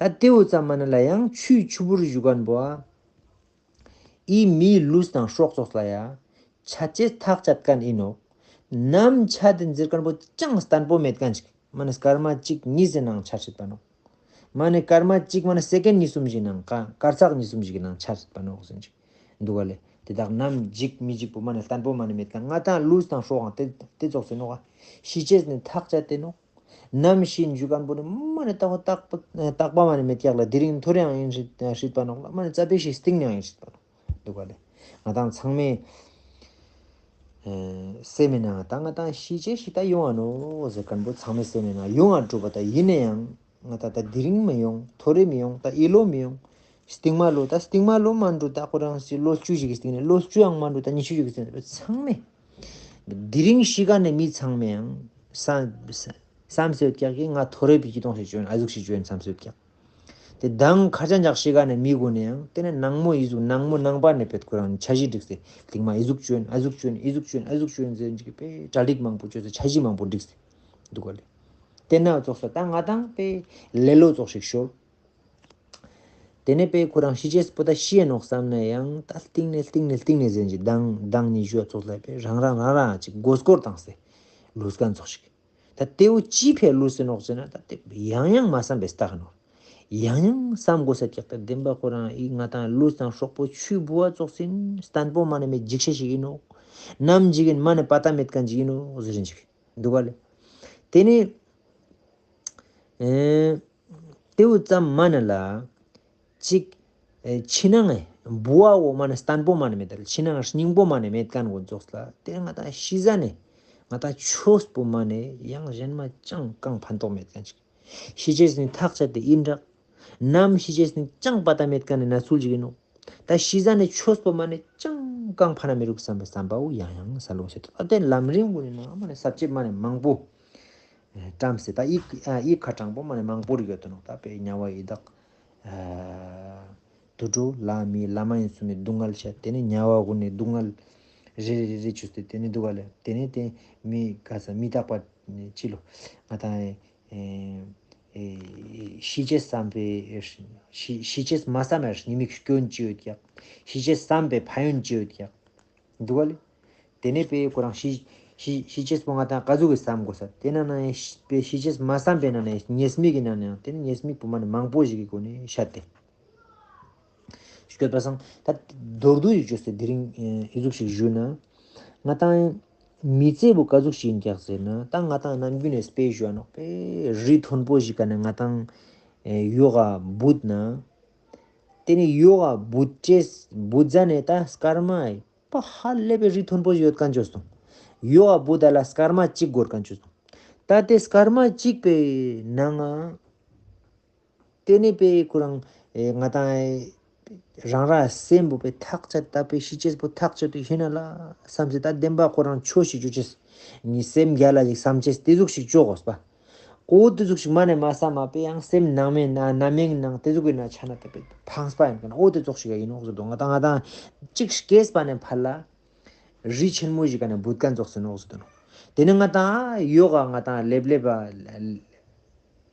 ད་ཏེ་བོ་ཙམ་མ་ནེ་ལ་ཡང་ཆུའི་ཆུ་བུར་ཞུ་ཁན་བོ་ཨ། འི་མིའི་ལུས་དང་སྲོག་ཙོགས་ལ་ཡ། ཆ་ཅེས་ཐག་བཅད་ཁན་ཨིན་ནོག། ནམ་ཆ་དེ་ཟེར་ཁན་བོ་ཅང་བརྟན་པོ་མེད་ཁན་ཅིག། མ་ནེ་སྐར་མ་གཅིག་གཉིས་སི་ནང་ཆ་ཤེས་པ་ནོག། མ་ནེ་སྐར་མ་གཅིག་མ་ནེ་སེ་ཀེན་ཌ་གཉིས་གསུམ་ཞིག་ནང་ཀ་སྐར་ཚག་གཉིས་གསུམ་ཞིག་ནང་ཆ་ཤེས་པ་ནོག་ཟེར་ཅིག་འདུག་ག་ལེ། ཏེ་དག་ནམ་འཇིག་མི་འཇིག་པོ་མ་ནེ་བརྟན་པོ་མ་ནེ་མེད་ཁན་ང་དང་ལུས་དང་སྲོག་ཨང་ཏེ་ཏེ་ཙོགས་ཟེར་ནོག་ག། ཤི་ཅེས་ནི་ཐག་བཅད་དེ་ནོག། ནམ་ཤི་ཞུ་ཁན་བོ་ནི་མ་ནེ་ཏག་པ་ཏག་པ་ཏག་པ་མ་ནེ་མེད་ཀྱག་ལ། དེ་རིང་ཐོ་རེའང་ཨིན་སྲིད་སྲིད་པ་ནོག་ལ། མ་ནེ་ཙ་པིག་ཞིག་སྟིང་ནེའང་ཨིན་སྲིད་པ་ནོག། འདུག་ག་ལེ། ང་དང་ཚང་མའི་ཨེ་སེམས་མི་ནང་ད་ང་དང་ཤི་ཅེས་ཤིག་ད་ཡོང་ང་ནོག་ཟེར་ཁན་བོ་ཚང་མའི་སེམས་མི་ནང་ཡོང་ང་འགྲོ་བ་ད་ཨིན་ནའང་ང་དང་ད་དེ་རིང་མི་ཡོང་ཐོ་རེ་མི་ཡོང་ད་ཨི་ལོ་མི་ཡོང་། སྟིང་མ་ལོ་ད་སྟིང་མ་ལོ་མ་འགྲོ་ད་ཁོ་རང་སི་ལོ་བཅུ་ཞིག་གི་སྟིང་ནེ་ལོ་བཅུའང་མ་འགྲོ་ད་ཉི་ཤུ་ཞིག་གི་སྟིང་ནེ་ཚང་མའི་དེ་རིང་ཤི་ཁན་ནི་མི་ཚང་མའང་བསམ་བསམ་སེ་ཡོད་ཀྱག་གི་ང་ཐོ་རེ་པི་ཀི་ཏོང་ཞིག་ཅོ་ཨིན་ཨ་ཟུག་ཞིག་ཅོ་ཨིན་བསམ་སེ་ཡོད་ཀྱག། ཏེ་དང་ཁ་ཅན་ཅག་ཤི་ཁན་ནི་མི་གུན་ནེའང་ཏེ་ནེ་ནང་མོ་ཨི་ཟུག་ནང་མོ་ནང་པ་ནེ་པེ་ཁོ་རང་འཆར་གཞི་སྒྲིགས་ཏེ་སྟིང་མ་ཨི་ཟུག་ཅོ་ཨིན་ཨ་ཟུག་ཅོ་ཨིན་ཨི་ཟུག་ཅོ་ཨིན་ཨ་ཟུག་ཅོ་ཨིན་ཟེར་ཅིག་པེ་གྲ་སྒྲིག་མང་པོ་ཅོས་ཏེ་འཆར་གཞི་མང་པོ་སྒྲིགས་ཏེ་འདུག་ག་ལེ། ཏེ་ན་ཙོགས་ས་ད་ང་དང་པེ་ལེ་ལོ་ཙོགས་ཤིག་ཤོར། ཏེ་ནེ་པེ་ཁོ་རང་ཤི་ཅེས་པོ་ད་ཤི་ཡ་ནོག་བསམ་ནའང་ད་སྟིང་ནེ་སྟིང་ནེ་སྟིང་ནེ་ཟེར་ཅིག་དང་དང་ཉི་ཤུ་ཙོགས་ལ་པེ་རང་རང་རང་རང་ཅིག་མགོ་སྐོར་བཏང་སྟེ་ལུས་ཁན་ཙོགས་ཤིག། ད་ཏེ་བོ་ཅི་ཕི་ལུས་སེ་ནོག་ཟེར་ན་ད་ཏེ་ཡང་ཡང་མ་བསམ་པའི་སྟག་ནོག། ཡང་ཡང་བསམ་དགོས་ས་ཀྱག་ད་བདེན་པ་ཁོ་རང་ཨི་ང་དང་ལུས་དང་སྲོག་པོ་ཆུའི་ལྦུ་བ་ཙོགས་ཨིན་བརྟན་པོ་མ་ནེ་མེད་འཇིག་ཤེས་ཤིག་ཨིན་ནོག། ནམ་འཇིག་ཨིན་མ་ནེ་པ་ཏ་མེད་ཁན་ཅིག་ཨིན་ནོག་ཟེར་ཅིག་འདུག་ག་ལེ། ཏེ་ནེ་ཨེ་ ཏེ་བོ་ཙམ་མ་ནེ་ལ་ཅིག་ཨེ་ཕྱི་ནང་ངི་བུ་བོ་མ་ནེ་བརྟན་པོ་མ་ནེ་མེད་ད་ལེ། ཕྱི་ནང་སྙིང་པོ་མ་ནེ་མེད་ཁན་གུན་ཙོགས་ལ་ཏེ་ང་ཏང་ཤི་ཟ་ནེ་ང་ཏང་ཆོས་པོ་མ་ནེ་ཡང་གཞན་མ་ཅང་གང་ཕན་ཐོགས་མེད་ཁན་ཅིག། ཤི་ཅེས་ནི་ཐག་ཆད་དེ་ཨིན་རག། ནམ་ཤི་ཅེས་ནི་ཅང་པ་ཏ་མེད་ཁན་ནི་ནས་ཚུལ་ཞིག་ཨིན་ནོག། ཏ་ཤི་ཟ་ནེ་ཆོས་པོ་མ་ནེ་ཅང་གང་ཕན་ན་མི་རུག་སམ་པའི་སམ་པའོ་ཡང་ཡང་སལ་ལོང་ཤེས་ཏེ། ཏ་ཏེ་ལམ་རིམ་གུན་ནི་ནང་མ་ནེ་ས་བཅད་མ་ནེ་མང་པོ་ཨེ་བཀྲམས་སེ་ཏ་ཡིག་ཨ་ཡིག་ཁ་དྲང་པོ་མ་ནེ་མང་པོ་རིག་ཡོད་དོ་ནོག། ཏ་དཔེ་དམྱལ་བ་ཡི་དྭགས་ཨ་དུད་འགྲོ་ལྷ་མི་ལྷ་མ་ཡིན་གསུམ་མི་སྡུག་བསྔལ་ཤད། ཏེ་ནེ་དམྱལ་བ་གུན་ནི་སྡུག་བསྔལ་རེ་རེ་རེ་རེ་ཅོས་ཏེ་ཏེ་ནེ་སྡུག་བསྔལ་ཏེ་ནེ་ཏེ་མི་ག་ས་མི་རྟག་པ་ནི་ཅི་ལོ་ང་ཏང་ཨེ་ཨེ་ཤི་ཅེས་སམ་པའི་ཤི་ཤི་ཅེས་མ་སམ་པའི་ཉེས་དམིགས་སྐྱོན་ཅི་ཡོད་ཀྱག། ཤི་ཅེས་སམ་པའི་ཕན་ཡོན་ཅི་ཡོད་ཀྱག། འདུག་ག་ལེ། ཏེ་ནེ་དཔེ་ཁོ་རང་ཤི་ཤི་ཤི་ཅེས་པོ་ང་ཏང་ག་ཟུག་གི་སམ་གོས་ས། ཏེ་ནང་ནེ་དཔེ་ཤི་ཅེས་མ་སམ་པའི་ནང་ནེ་ཉེས་དམིགས་ཀྱི་ནང་ནེ་ཡང་ཏེ་ནེ་ཉེས་དམིགས་པོ་མ་ནེ་མང་པོ་ཞིག་གི་སྒོ་ནེ་ཤད་དེ། སྐྱོད་པ་སང་ཏ་མདོར་བསྡུས་ཤིག་ཅོས་ཏེ་དེ་རིང་ཨེ་འི་ཟུག་ཞིག་ཞུས་ན། ང་ཏང་མི་ཚེ་བོ་ག་ཟུག་ཞིག་ཨིན་ཀྱག་ཟེར་ན་ཏ་ང་ཏང་ནམ་རྒྱུན་ནེ་དཔེ་ཞུ་ནོག་པེ་རི་མཐོན་པོ་ཞིག་ག་ནེ་ང་ཏང་ཨེ་ཡོག་ག་བུད་ན། ཏེ་ནེ་ཡོག་ག་བུད་ཅེས་བུད་ཟ་ནེ་ཏ་སྐར་མ་པ་ཧ་ལས་པའི་རི་མཐོན་པོ་ཞིག་ཡོད་ཁན་ཅོས་སོང་། ཡོག་ག་བུད་ད་ལ་སྐར་མ་གཅིག་འགོར་ཁན་ཅོས་སོང་། ཏ་ཏེ་སྐར་མ་གཅིག་པའི་ནང་ང་ཏེ་ནེ་དཔེ་ཁོ་རང་ཨེ་ང་ཏང་ཨེ་རང་རང་སེམས་པོ་དཔེ་ཐག་ཆད་ད་དཔེ་ཤི་ཅེས་པོ་ཐག་ཆད་དུ་ཤེས་ན་ལ་སམ་སེ་ཏ་བདེན་པ་ཁོ་རང་ཆོས་ཤིག་ཅོ་ཅེས་ནི་སེམས་རྒྱལ་ལ་ཞིག་སམ་ཅེས་ཏེ་ཟུག་ཞིག་ཅོ་གོས་པ། འོ་ཏེ་ཟུག་ཞིག་མ་ནེ་མ་སམ་མ་དཔེ་ཡང་སེམས་ནང་མེད་ན་ནམ་ཡང་ནང་ཏེ་ཟུག་གི་ན་ཆ་ན་ཏ་དཔེ་ཕངས་པ་ཨིན་ཁན་འོ་ཏེ་ཙོགས་ཤིག་ཨིན་ནོག་ཟེར་དུག། ང་ཏང་ང་ཏང་ཅིག་སྐྱེས་པ་ནེ་ཕར་ལ་རི་ཆེན་མོ་ཞིག་ག་ནེ་བུད་ཁན་ཙོགས་ཨིན་ནོག་ཟེར་དུག་ནོ། ཏེ་ནེ་ང་ཏང་ཡོག་ག་ང་ཏང་ལེབ་ལེབ་པ་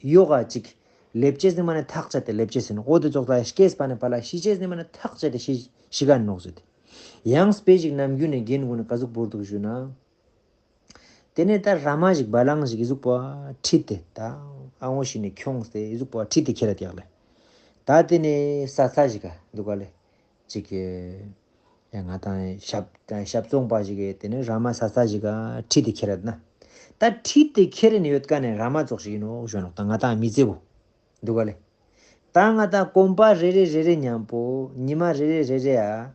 ཡོག་ག་ཅིག་ལེབ་ཅེས་ནི་མ་ནེ་ཐག་ཆད་དེ་ལེབ་ཅེས་ཨིན་ནོག། འོ་ཏེ་ཙོགས་ལ་སྐྱེས་པ་ནེ་ཕར་ལ་ཤི་ཅེས་ནི་མ་ནེ་ཐག་ཆད་དེ་ཤི་ཤི་ཁན་ནོག་ཟེར་ཏེ། ཡང་དཔེ་ཞིག་ནམ་རྒྱུན་ནེ་རྒན་གུན་ནི་ག་ཟུག་བོར་དུག་ཞུ་ན། ཏེ་ནེ་ཏ་ར་མ་ཞིག་བ་ལང་ཞིག་འི་ཟུག་པོ་ཁྲིད་དེ་ཏ་ཨ་ངོ་ཤི་ནེ་ཁྱོངས་ཏེ་འི་ཟུག་པོ་ཁྲིད་དེ་ཁྱེར་ར་ཏེ་ཡག་ལེ། ཏ་ཏེ་ནེ་ས་ས་ཞིག་ག་འདུག་ག་ལེ། ཅིག་ཡ་ང་ཏང་ཞབས་ཞབས་བཙོང་པ་ཞིག་གི་ཏེ་ནེ་ར་མ་ས་ས་ཞིག་ག་ཁྲིད་དེ་ཁྱེར་ར་ན། ཏ་ཁྲིད་དེ་ཁྱེར་ནེ་ཡོད་ཀ་ནེ་ར་མ་ཙོགས་ཤིག་ཨིན་ནོག་ཞུ་ནོག། ཏ་ང་ཏང་མི་ཚེ་བོ་འདུག་ག་ལེ། ཏ་ང་ཏང་གོམ་པ་རེ་རེ་རེ་རེ་ཉམ་པོ་ཉི་མ་རེ་རེ་རེ་རེ་ཨ།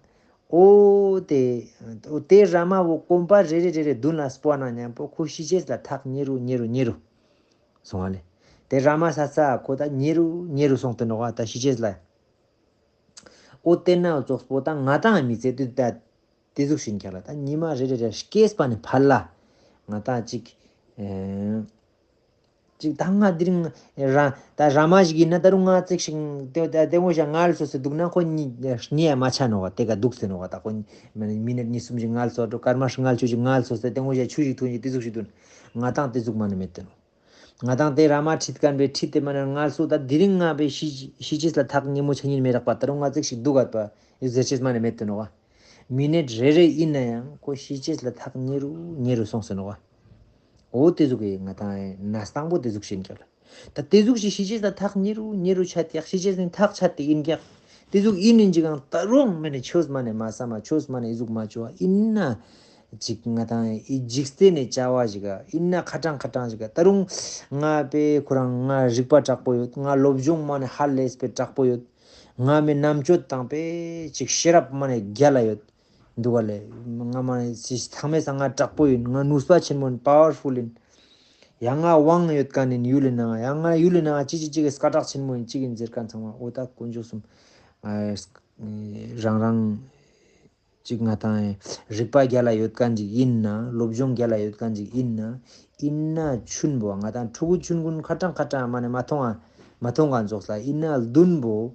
འོ་ཏེ་འོ་ཏེ་ར་མ་བོ་གོམ་པ་རེ་རེ་རེ་རེ་དུན་ལ་སྤོ་ན་ཉམ་པོ་ཁོ་ཤི་ཅེས་ལ་ཐག་ཉེ་རུ་ཉེ་རུ་ཉེ་རུ་སོང་བ་ལེ། ཏེ་ར་མ་ས་ས་ཁོ་ཏ་ཉེ་རུ་ཉེ་རུ་སོང་སྟེ་ནོག་པ་ཏ་ཤི་ཅེས་ལ། འོ་ཏེ་ན་ཙོགས་པོ་ཏ་ང་ཏང་མི་ཚེ་དུ་ཏ་ཏེ་ཟུག་ཤིན་ཁྱག་ལ་ཏ་ཉི་མ་རེ་རེ་རེ་སྐྱེས་པ་ནེ་ཕར་ལ་ང་ཏང་ཅིག་ཨེ་ཅིག་ཏ་ང་དེ་རིང་ར་ཏ་ར་མ་ཞིག་ཨིན་ན་ཏ་རུང་ང་ཙིག་ཤིག་ཏེ་ཏེ་ངོ་ཞ་ངལ་གསོ་སེ་དུག་ན་ཁོ་ཉི་ཉི་ཡ་མ་ཆ་ནོག་པ་ཏེ་ཀ་དུག་སེ་ནོག་པ་ཏ་ཁོ་མི་ནེ་ཉིས་སུམ་ཞིག་ངལ་གསོ་འགྲོ་སྐར་མ་ཞིག་ངལ་ཆུ་ཞིག་ངལ་གསོ་སེ་ཏེ་ངོ་ཞ་ཆུ་ཞིག་ཐུང་ཞིག་ཏེ་ཟུག་ཤིག་དུག། ང་ཏང་ཏེ་ཟུག་མ་ནེ་མེད་དེ་ནོག། ང་ཏང་ཏེ་ར་མ་ཁྲིད་ཁན་པེ་ཁྲིད་དེ་མ་ནེ་ངལ་གསོ་ཏ་དེ་རིང་ང་པེ་ཤི་ཤི་ཅེས་ལ་ཐག་ཉེ་མོ་ཆ་ཉེ་མེད་རག་པ་ཏ་རུང་ང་ཙིག་ཤིག་དུག་ག་པ་ཨེ་ཟེར་ཅེས་མ་ནེ་མེད་དེ་ནོག་པ། མི་ནེ་རེ་རེ་ཨིན་ན་ཡང་ཁོ་ཤི་ཅེས་ལ་ཐག་ཉེ་རུ་ཉེ་རུ་སོང་སེ་ནོག་པ། འོ་ཏེ་ཟུག་གི་ང་ཏང་ཨེ་ན་སྟངས་པོ་ཏེ་ཟུག་ཤིན་ཁྱག་ལ། ཏ་ཏེ་ཟུག་ཤིག་ཤི་ཅེས་ལ་ཐག་ཉེ་རུ་ཉེ་རུ་ཆ་ཏེ་ཤི་ཅེས་ནི་ཐག་ཆད་དེ་ཨིན་ཀྱག། ཏེ་ཟུག་ཨིན་ནི་ཅིག་གང་ཏ་རུང་མེ་ནེ་ཆོས་མ་ནེ་མ་སམ་མ་ཆོས་མ་ནེ་ཨི་ཟུག་མ་ཅོ་བ་ཨིན་ན། ཅིག་ང་ཏང་ཨི་འཇིག་རྟེན་ནི་བྱ་བ་ཞིག་ག་ཨིན་ན་ཁ་ཏང་ཁ་ཏང་ཞིག་ག་ཏ་རུང་ང་པེ་ཁོ་རང་ང་རིག་པ་དྲག་པོ་ཡོད། ང་སློབ་སྦྱོང་མ་ནེ་ཧ་ལས་པེ་དྲག་པོ་ཡོད། ང་མེ་རྣམ་དཔྱོད་དང་པེ་ཅིག་ཤེས་རབ་མ་ནེ་རྒྱལ་ལ་ཡོད། འདུག་ག་ལེ། ང་མ་ནེ་ཅི་ཚང་མེ་སང་ང་དྲག་པོ་ཨིན། ང་ནུས་པ་ཆེན་མོ་ཨིན། པ་ཝར་ཕུལ་ཨིན། ཡང་ང་དབང་ཡོད་ཁན་ཨིན་ཡུལ་ལི་ནང་ང་། ཡང་ང་ཡུལ་ལི་ནང་ང་ཅི་ཅི་ཅི་གི་སྐད་གྲགས་ཆེན་མོ་ཨིན་ཅིག་ཨིན་ཟེར་ཁན་ཚང་མ་འོ་ཏ་དཀོན་མཆོག་གསུམ་ཨ་རང་རང་ཅིག་ང་ཏང་རིག་པ་རྒྱལ་ལ་ཡོད་ཁན་ཅིག་ཨིན་ན་སློབ་སྦྱོང་རྒྱལ་ལ་ཡོད་ཁན་ཅིག་ཨིན་ན་ཨིན་ན་ཆུན་པོ་ང་ཏང་ཕྲུ་གུ་ཆུན་གུན་ཁ་ཏང་ཁ་ཏང་མ་ནེ་མ་ཐོང་ང་མ་ཐོང་ང་ཙོགས་ལ་ཨིན་ན་རྡུན་པོ་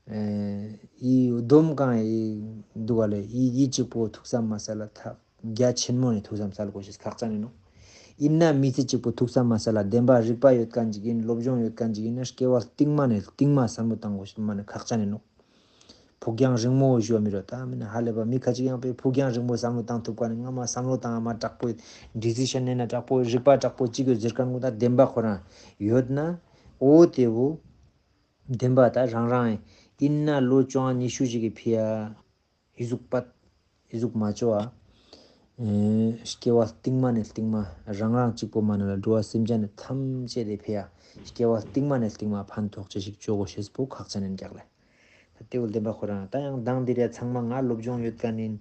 ཨེ་ཨི་སྡོམ་ཁང་ཨི་འདུག་ག་ལེ། ཨི་ཨི་ཅིག་པོ་ཐུགས་སམ་མ་སལ་ལ་ཐག་རྒྱ་ཆེན་མོ་ནེ་ཐུགས་སམ་སལ་གོས་ཤེས་ཁག་ཅན་ཨིན་ནོག། ཨིན་ན་མི་ཚེ་ཅིག་པོ་ཐུགས་སམ་མ་སལ་ལ་བདེན་པ་རིག་པ་ཡོད་ཁན་ཅིག་ཨིན། སློབ་སྦྱོང་ཡོད་ཁན་ཅིག་ཨིན་ན་སྐྱེ་བ་རྟིང་མ་ནེ་རྟིང་མ་སམ་བློ་བཏང་གོས་ཤེས་མ་ནེ་ཁག་ཅན་ཨིན་ནོག། ཕུགས་རྒྱང་རིང་མོ་ཞུ་བ་མི་རོ་ཏ་མེ་ནེ་ཧ་ལས་པ་མི་ཁ་ཅིག་ཡང་པེ་ཕུགས་རྒྱང་རིང་མོ་སམ་བློ་བཏང་ཐུབ་ཁན་ནི་ང་མ་སམ་བློ་བཏང་ང་མ་དྲག་པོ་ཡོད། ཌི་སི་ཤན་ནེ་ན་དྲག་པོ་རིག་པ་དྲག་པོ་ཅིག་ཡོད་ཟེར་ཁན་གུན་ཏ་བདེན་པ་ཁོ་རང་ཡོད་ན་འོ་ཏེ་བོ་བདེན་པ་ཏ་རང་རང་ཨིན་ན་ལོ་བཅོ་ལྔ་ཉི་ཤུ་ཞིག་གི་ཕི་ཡ་ཨི་ཟུག་པད་ཨི་ཟུག་མ་ཅོ་ཨ། ཨེ་སྐྱེ་བ་རྟིང་མ་ནེ་རྟིང་མ་རང་རང་གཅིག་པོ་མ་ནེ་ལ་འགྲོ་བ་སེམས་ཅན་ནི་ཐམས་ཅད་དེ་ཕི་ཡ་སྐྱེ་བ་རྟིང་མ་ནེ་རྟིང་མ་ཕན་ཐོགས་ཅེས་ཤིག་ཅོ་གོ་ཤེས་པོ་ཁག་ཅན་ཨིན་ཀྱག་ལེ། ད་དེ་བོ་བདེན་པ་ཁོ་རང་ད་ཡང་མདང་དེ་རེ་ཚང་མ་ང་སློབ་སྦྱོང་ཡོད་ཁན་ཨིན།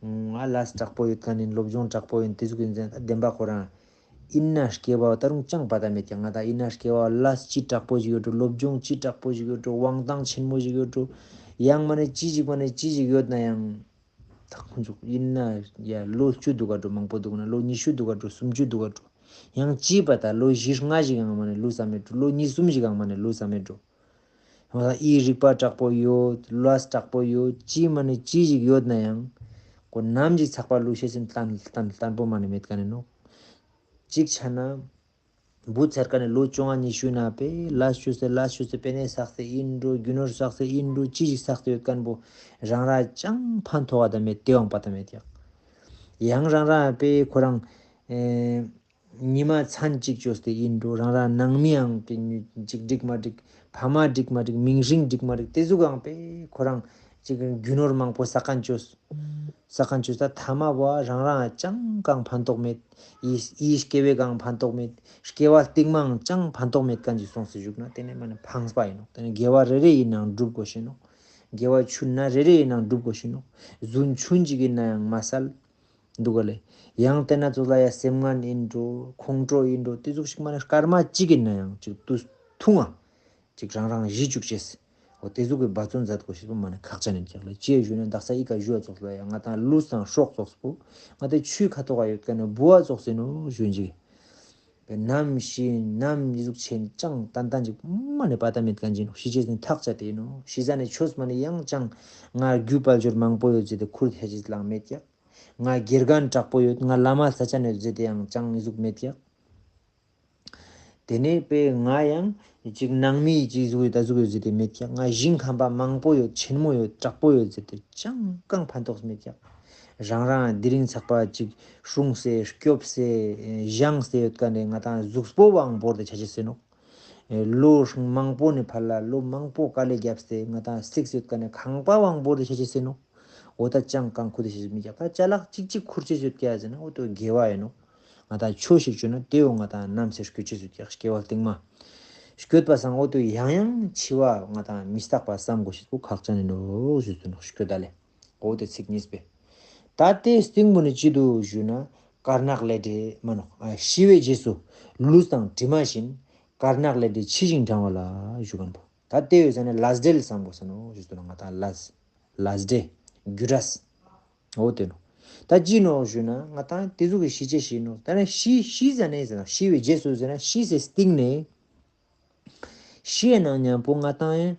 ང་ལས་དྲག་པོ་ཡོད་ཁན་ཨིན། སློབ་སྦྱོང་དྲག་པོ་ཨིན། དེ་ཟུག་ཨིན་ཟེར་ན་ད་བདེན་པ་ཁོ་རང་ཨིན་ན་སྐྱེ་བ་ད་རུང་ཅང་པ་ད་མེད་ཀྱག། ང་ད་ཨིན་ན་སྐྱེ་བ་ལས་ཅི་དྲག་པོ་ཞིག་ཡོད་འགྲོ། སློབ་སྦྱོང་ཅི་དྲག་པོ་ཞིག་ཡོད་འགྲོ། དབང་ཐང་ཆེན་མོ་ཞིག་ཡོད་འགྲོ། ཡང་མ་ནེ་ཅི་ཞིག་མ་ནེ་ཅི་ཞིག་ཡོད་ན་ཡང་། ད་ཁོང་ཚོ་ཨིན་ན་ཡ་ལོ་བཅུ་འདུག་ག་འགྲོ། མང་པོ་འདུག་ན་ལོ་ཉི་ཤུ་འདུག་ག་འགྲོ། སུམ་ཅུ་འདུག་ག་འགྲོ། ཡང་ཅི་པ་ད་ལོ་བཞི་ལྔ་ཞིག་ཡང་མ་ནེ་ལུས་ས་མེད་འགྲོ། ལོ་གཉིས་གསུམ་ཞིག་ཡང་མ་ནེ་ལུས་ས་མེད་འགྲོ། ཡང་ད་ཨི་རིག་པ་དྲག་པོ་ཡོད། ལས་དྲག་པོ་ཡོད། ཅི་མ་ནེ་ཅི་ཞིག་ཡོད་ན་ཡང་ཁོ་ནམ་ཞིག་ཚག་པ་ལུས་ཤེས་སིན་ལྟན་ལྟན་ལྟན་པོ་མ་ནེ་མེད་ཁན་ཨིན་ནོག། ཅིག་ཆ་ན་བུ་ཚར་ཁན་ནི་ལོ་བཅོ་ལྔ་ཉི་ཤུ་ན་པེ་ལས་ཅོས་ཏེ་ལས་ཅོས་ཏེ་པེ་ནེ་བསགས་ཏེ་ཨིན་འགྲོ། རྒྱུ་ནོར་བསགས་ཏེ་ཨིན་འགྲོ། ཅི་ཞིག་བསགས་ཏེ་ཡོད་ཁན་པོ་རང་ར་ཅང་ཕན་ཐོགས་པ་ད་མེད། དེ་ཡང་པ་ད་མེད་ཀྱག། ཡང་རང་ར་པེ་ཁོ་རང་ཨེ་ཉི་མ་མཚན་ཅིག་ཅོས་ཏེ་ཨིན་འགྲོ། རང་ར་ནང་མི་ཡང་ཅིག་འགྲིག་མ་འགྲིག། ཕ་མ་འགྲིག་མ་འགྲིག། མིང་སྲིང་འགྲིག་མ་འགྲིག། དེ་ཟུག་ཡང་པེ་ཁོ་རང་ཅིག་རྒྱུ་ནོར་མང་པོ་བསགས་ཁན་ཅོས། བསགས་ཁན་ཅོས་ད་ཐ་མ་བོ་རང་རང་ཅང་གང་ཕན་ཐོགས་མེད། ཨི་ཨི་སྐྱེ་བའི་གང་ཕན་ཐོགས་མེད། སྐྱེ་བ་རྟིང་མའང་ཅང་ཕན་ཐོགས་མེད་ཁན་ཅིག་སོང་སེ་བཞུགས་ན་དེ་ནེ་མ་ནེ་ཕངས་པ་ཨིན་ནོག། དེ་ནེ་དགེ་བ་རེ་རེ་ཨིན་ནའང་སྒྲུབ་གོས་ཤེས་ནོག། དགེ་བ་ཆུན་ན་རེ་རེ་ཨིན་ནའང་སྒྲུབ་གོས་ཤེས་ནོག། རྫུན་ཆུན་ཅིག་ཨིན་ནའང་མ་སལ། འདུག་ག་ལེ། ཡང་དེ་ན་ཚོགས་ལ་ཡ་སེམས་ངན་ཨིན་འགྲོ། ཁོང་ཁྲོ་ཨིན་འགྲོ། དེ་ཟུག་ཞིག་མ་ནེ་སྐར་མ་གཅིག་ཨིན་ན་ཡང་ཅིག་དུས་ཐུང་ང་ཅིག་རང་རང་ཞི་བཅུག་ཅེས། འོ་དེ་ཟུག་གི་འབད་བརྩོན་མཛད་དགོས་ཤེས་པོ་མ་ནེ་ཁག་ཅན་ཨིན་ཀྱག་ལེ། ཅི་ཞུ་ན་དག་ས་ཨི་ཀ་ཞུ་བ་ཙོགས་ལ་ཡ་ང་ཏང་ལུས་དང་སྲོག་ཙོགས་པོ་ང་ཏང་ཆུའི་ཁ་ཐོག་ག་ཡོད་ཁན་ནི་ལྦུ་བ་ཙོགས་ཨིན་ནོག་ཞུ་ཅིག། ནམ་ཤི་ནམ་ཨི་ཟུག་ཆེན་ཅང་ཏན་ཏན་ཅིག་མ་ནེ་པ་ཏ་མེད་ཁན་ཅིག་ཨིན་ནོག། ཤི་ཅེས་ནི་ཐག་ཆད་དེ་ཨིན་ནོག། ཤི་ཟ་ནེ་ཆོས་མ་ནེ་ཡང་ཅང་ང་རྒྱུ་དཔལ་འབྱོར་མང་པོ་ཡོད་ཟེར་ཏེ་ཁུར་ཐེ་ཅེས་ལའང་མེད་ཀྱག། ང་དགེ་རྒན་དྲག་པོ་ཡོད། ང་བླ་མ་ས་ཆ་ནེ་ཟེར་ཏེ་ཡང་ཅང་ཨི་ཟུག་མེད་ཀྱག། དེ་ནེ་པེ་ང་ཡང་ཅིག་ནང་མི་ཅིག་ཟུག་ཡོད་ད་ཟུག་ཡོད་ཟེར་ཏེ་མེད་ཀྱག། ང་ཞིང་ཁམས་པ་མང་པོ་ཡོད། ཆེན་མོ་ཡོད། དྲག་པོ་ཡོད་ཟེར་ཏེ་ཅང་གང་ཕན་ཐོགས་མེད་ཀྱག། རང་རང་དེ་རིང་ཚག་པ་ཅིག་སྲུང་སེ་སྐྱོབ་སེ་བཞེངས་སེ་ཡོད་ཁན་ནི་ང་ཏང་གཟུགས་པོ་བོའང་བོར་ཏེ་ཆ་ཅེས་ཨིན་ནོག། ཨེ་ལོ་མང་པོ་ནེ་ཕར་ལ་ལོ་མང་པོ་དཀའ་ལས་བརྒྱབ་སྟེ་ང་ཏང་སིག་སེ་ཡོད་ཁན་ནི་ཁང་པ་བོའང་བོར་ཏེ་ཆ་ཅེས་ཨིན་ནོག། འོ་ད་ཅང་གང་ཁུར་ཏེ་ཆ་ཅེས་མེད་ཀྱག། ད་ཅ་ལག་ཅིག་ཅིག་ཁུར་ཅེས་ཡོད་ཀྱག་ཟེར་ན་འོ་དོ་དགེ་བ་ཨིན་ནོག། ང་ཏང་ཆོས་ཤིག་ཅོས་ན་དེ་བོ་ང་ཏང་ནམ་སེ་སྐྱོད་ཅེས་ཡོད་ཀྱག། སྐྱེ་བ་རྟིང་མ་སྐྱོད་པ་སང་འོ་དོ་ཡང་ཡང་འཆི་བ་ང་ཏང་མི་རྟག་པ་བསམ་དགོས་ཤེས་པོ་ཁག་ཅན་ཨིན་ནོག་ཞུས་ཏེ་ནོག། སྐྱོད་ད་ལེ། འོ་དེ་ཚིག་གཉིས་པས། ད་དེ་སྟིང་མོ་ནེ་ཅི་འདུག་ཞུ་ན། དཀར་ནག་ལས་འབྲས་མ་ནོག། ཨ་ཤི་བའི་རྗེས་སུ་ལུས་དང་གྲིབ་མ་བཞིན། དཀར་ནག་ལས་འབྲས་ཕྱི་བཞིན་འབྲང་བ་ལ་ཞུ་ཁན་པོ། ད་དེ་ཡོད་ཟ་ནེ་ལས་འབྲས་བསམ་དགོས་ས་ནོག་ཞུས་ཏེ་ནོག། ང་ཏང་ལས་ལས་འབྲས་རྒྱུ་འབྲས། འོ་དེ་ནོག། ད་ཅི་ནོག་ཞུ་ན་ང་ཏང་དེ་ཟུག་གི་ཤི་ཅེས་ཤི་ནོག། ད་ནི་ཤི་ཤི་ཟ་ནེ་ཟེར་ན་ཤི་བའི་རྗེས་སུ་ཟེར་ན་ཤི་སེ་སྟིང་ནེ། ཤི་ཡ་ནང་ཉམ་པོ་ང་ཏང་ཨེ།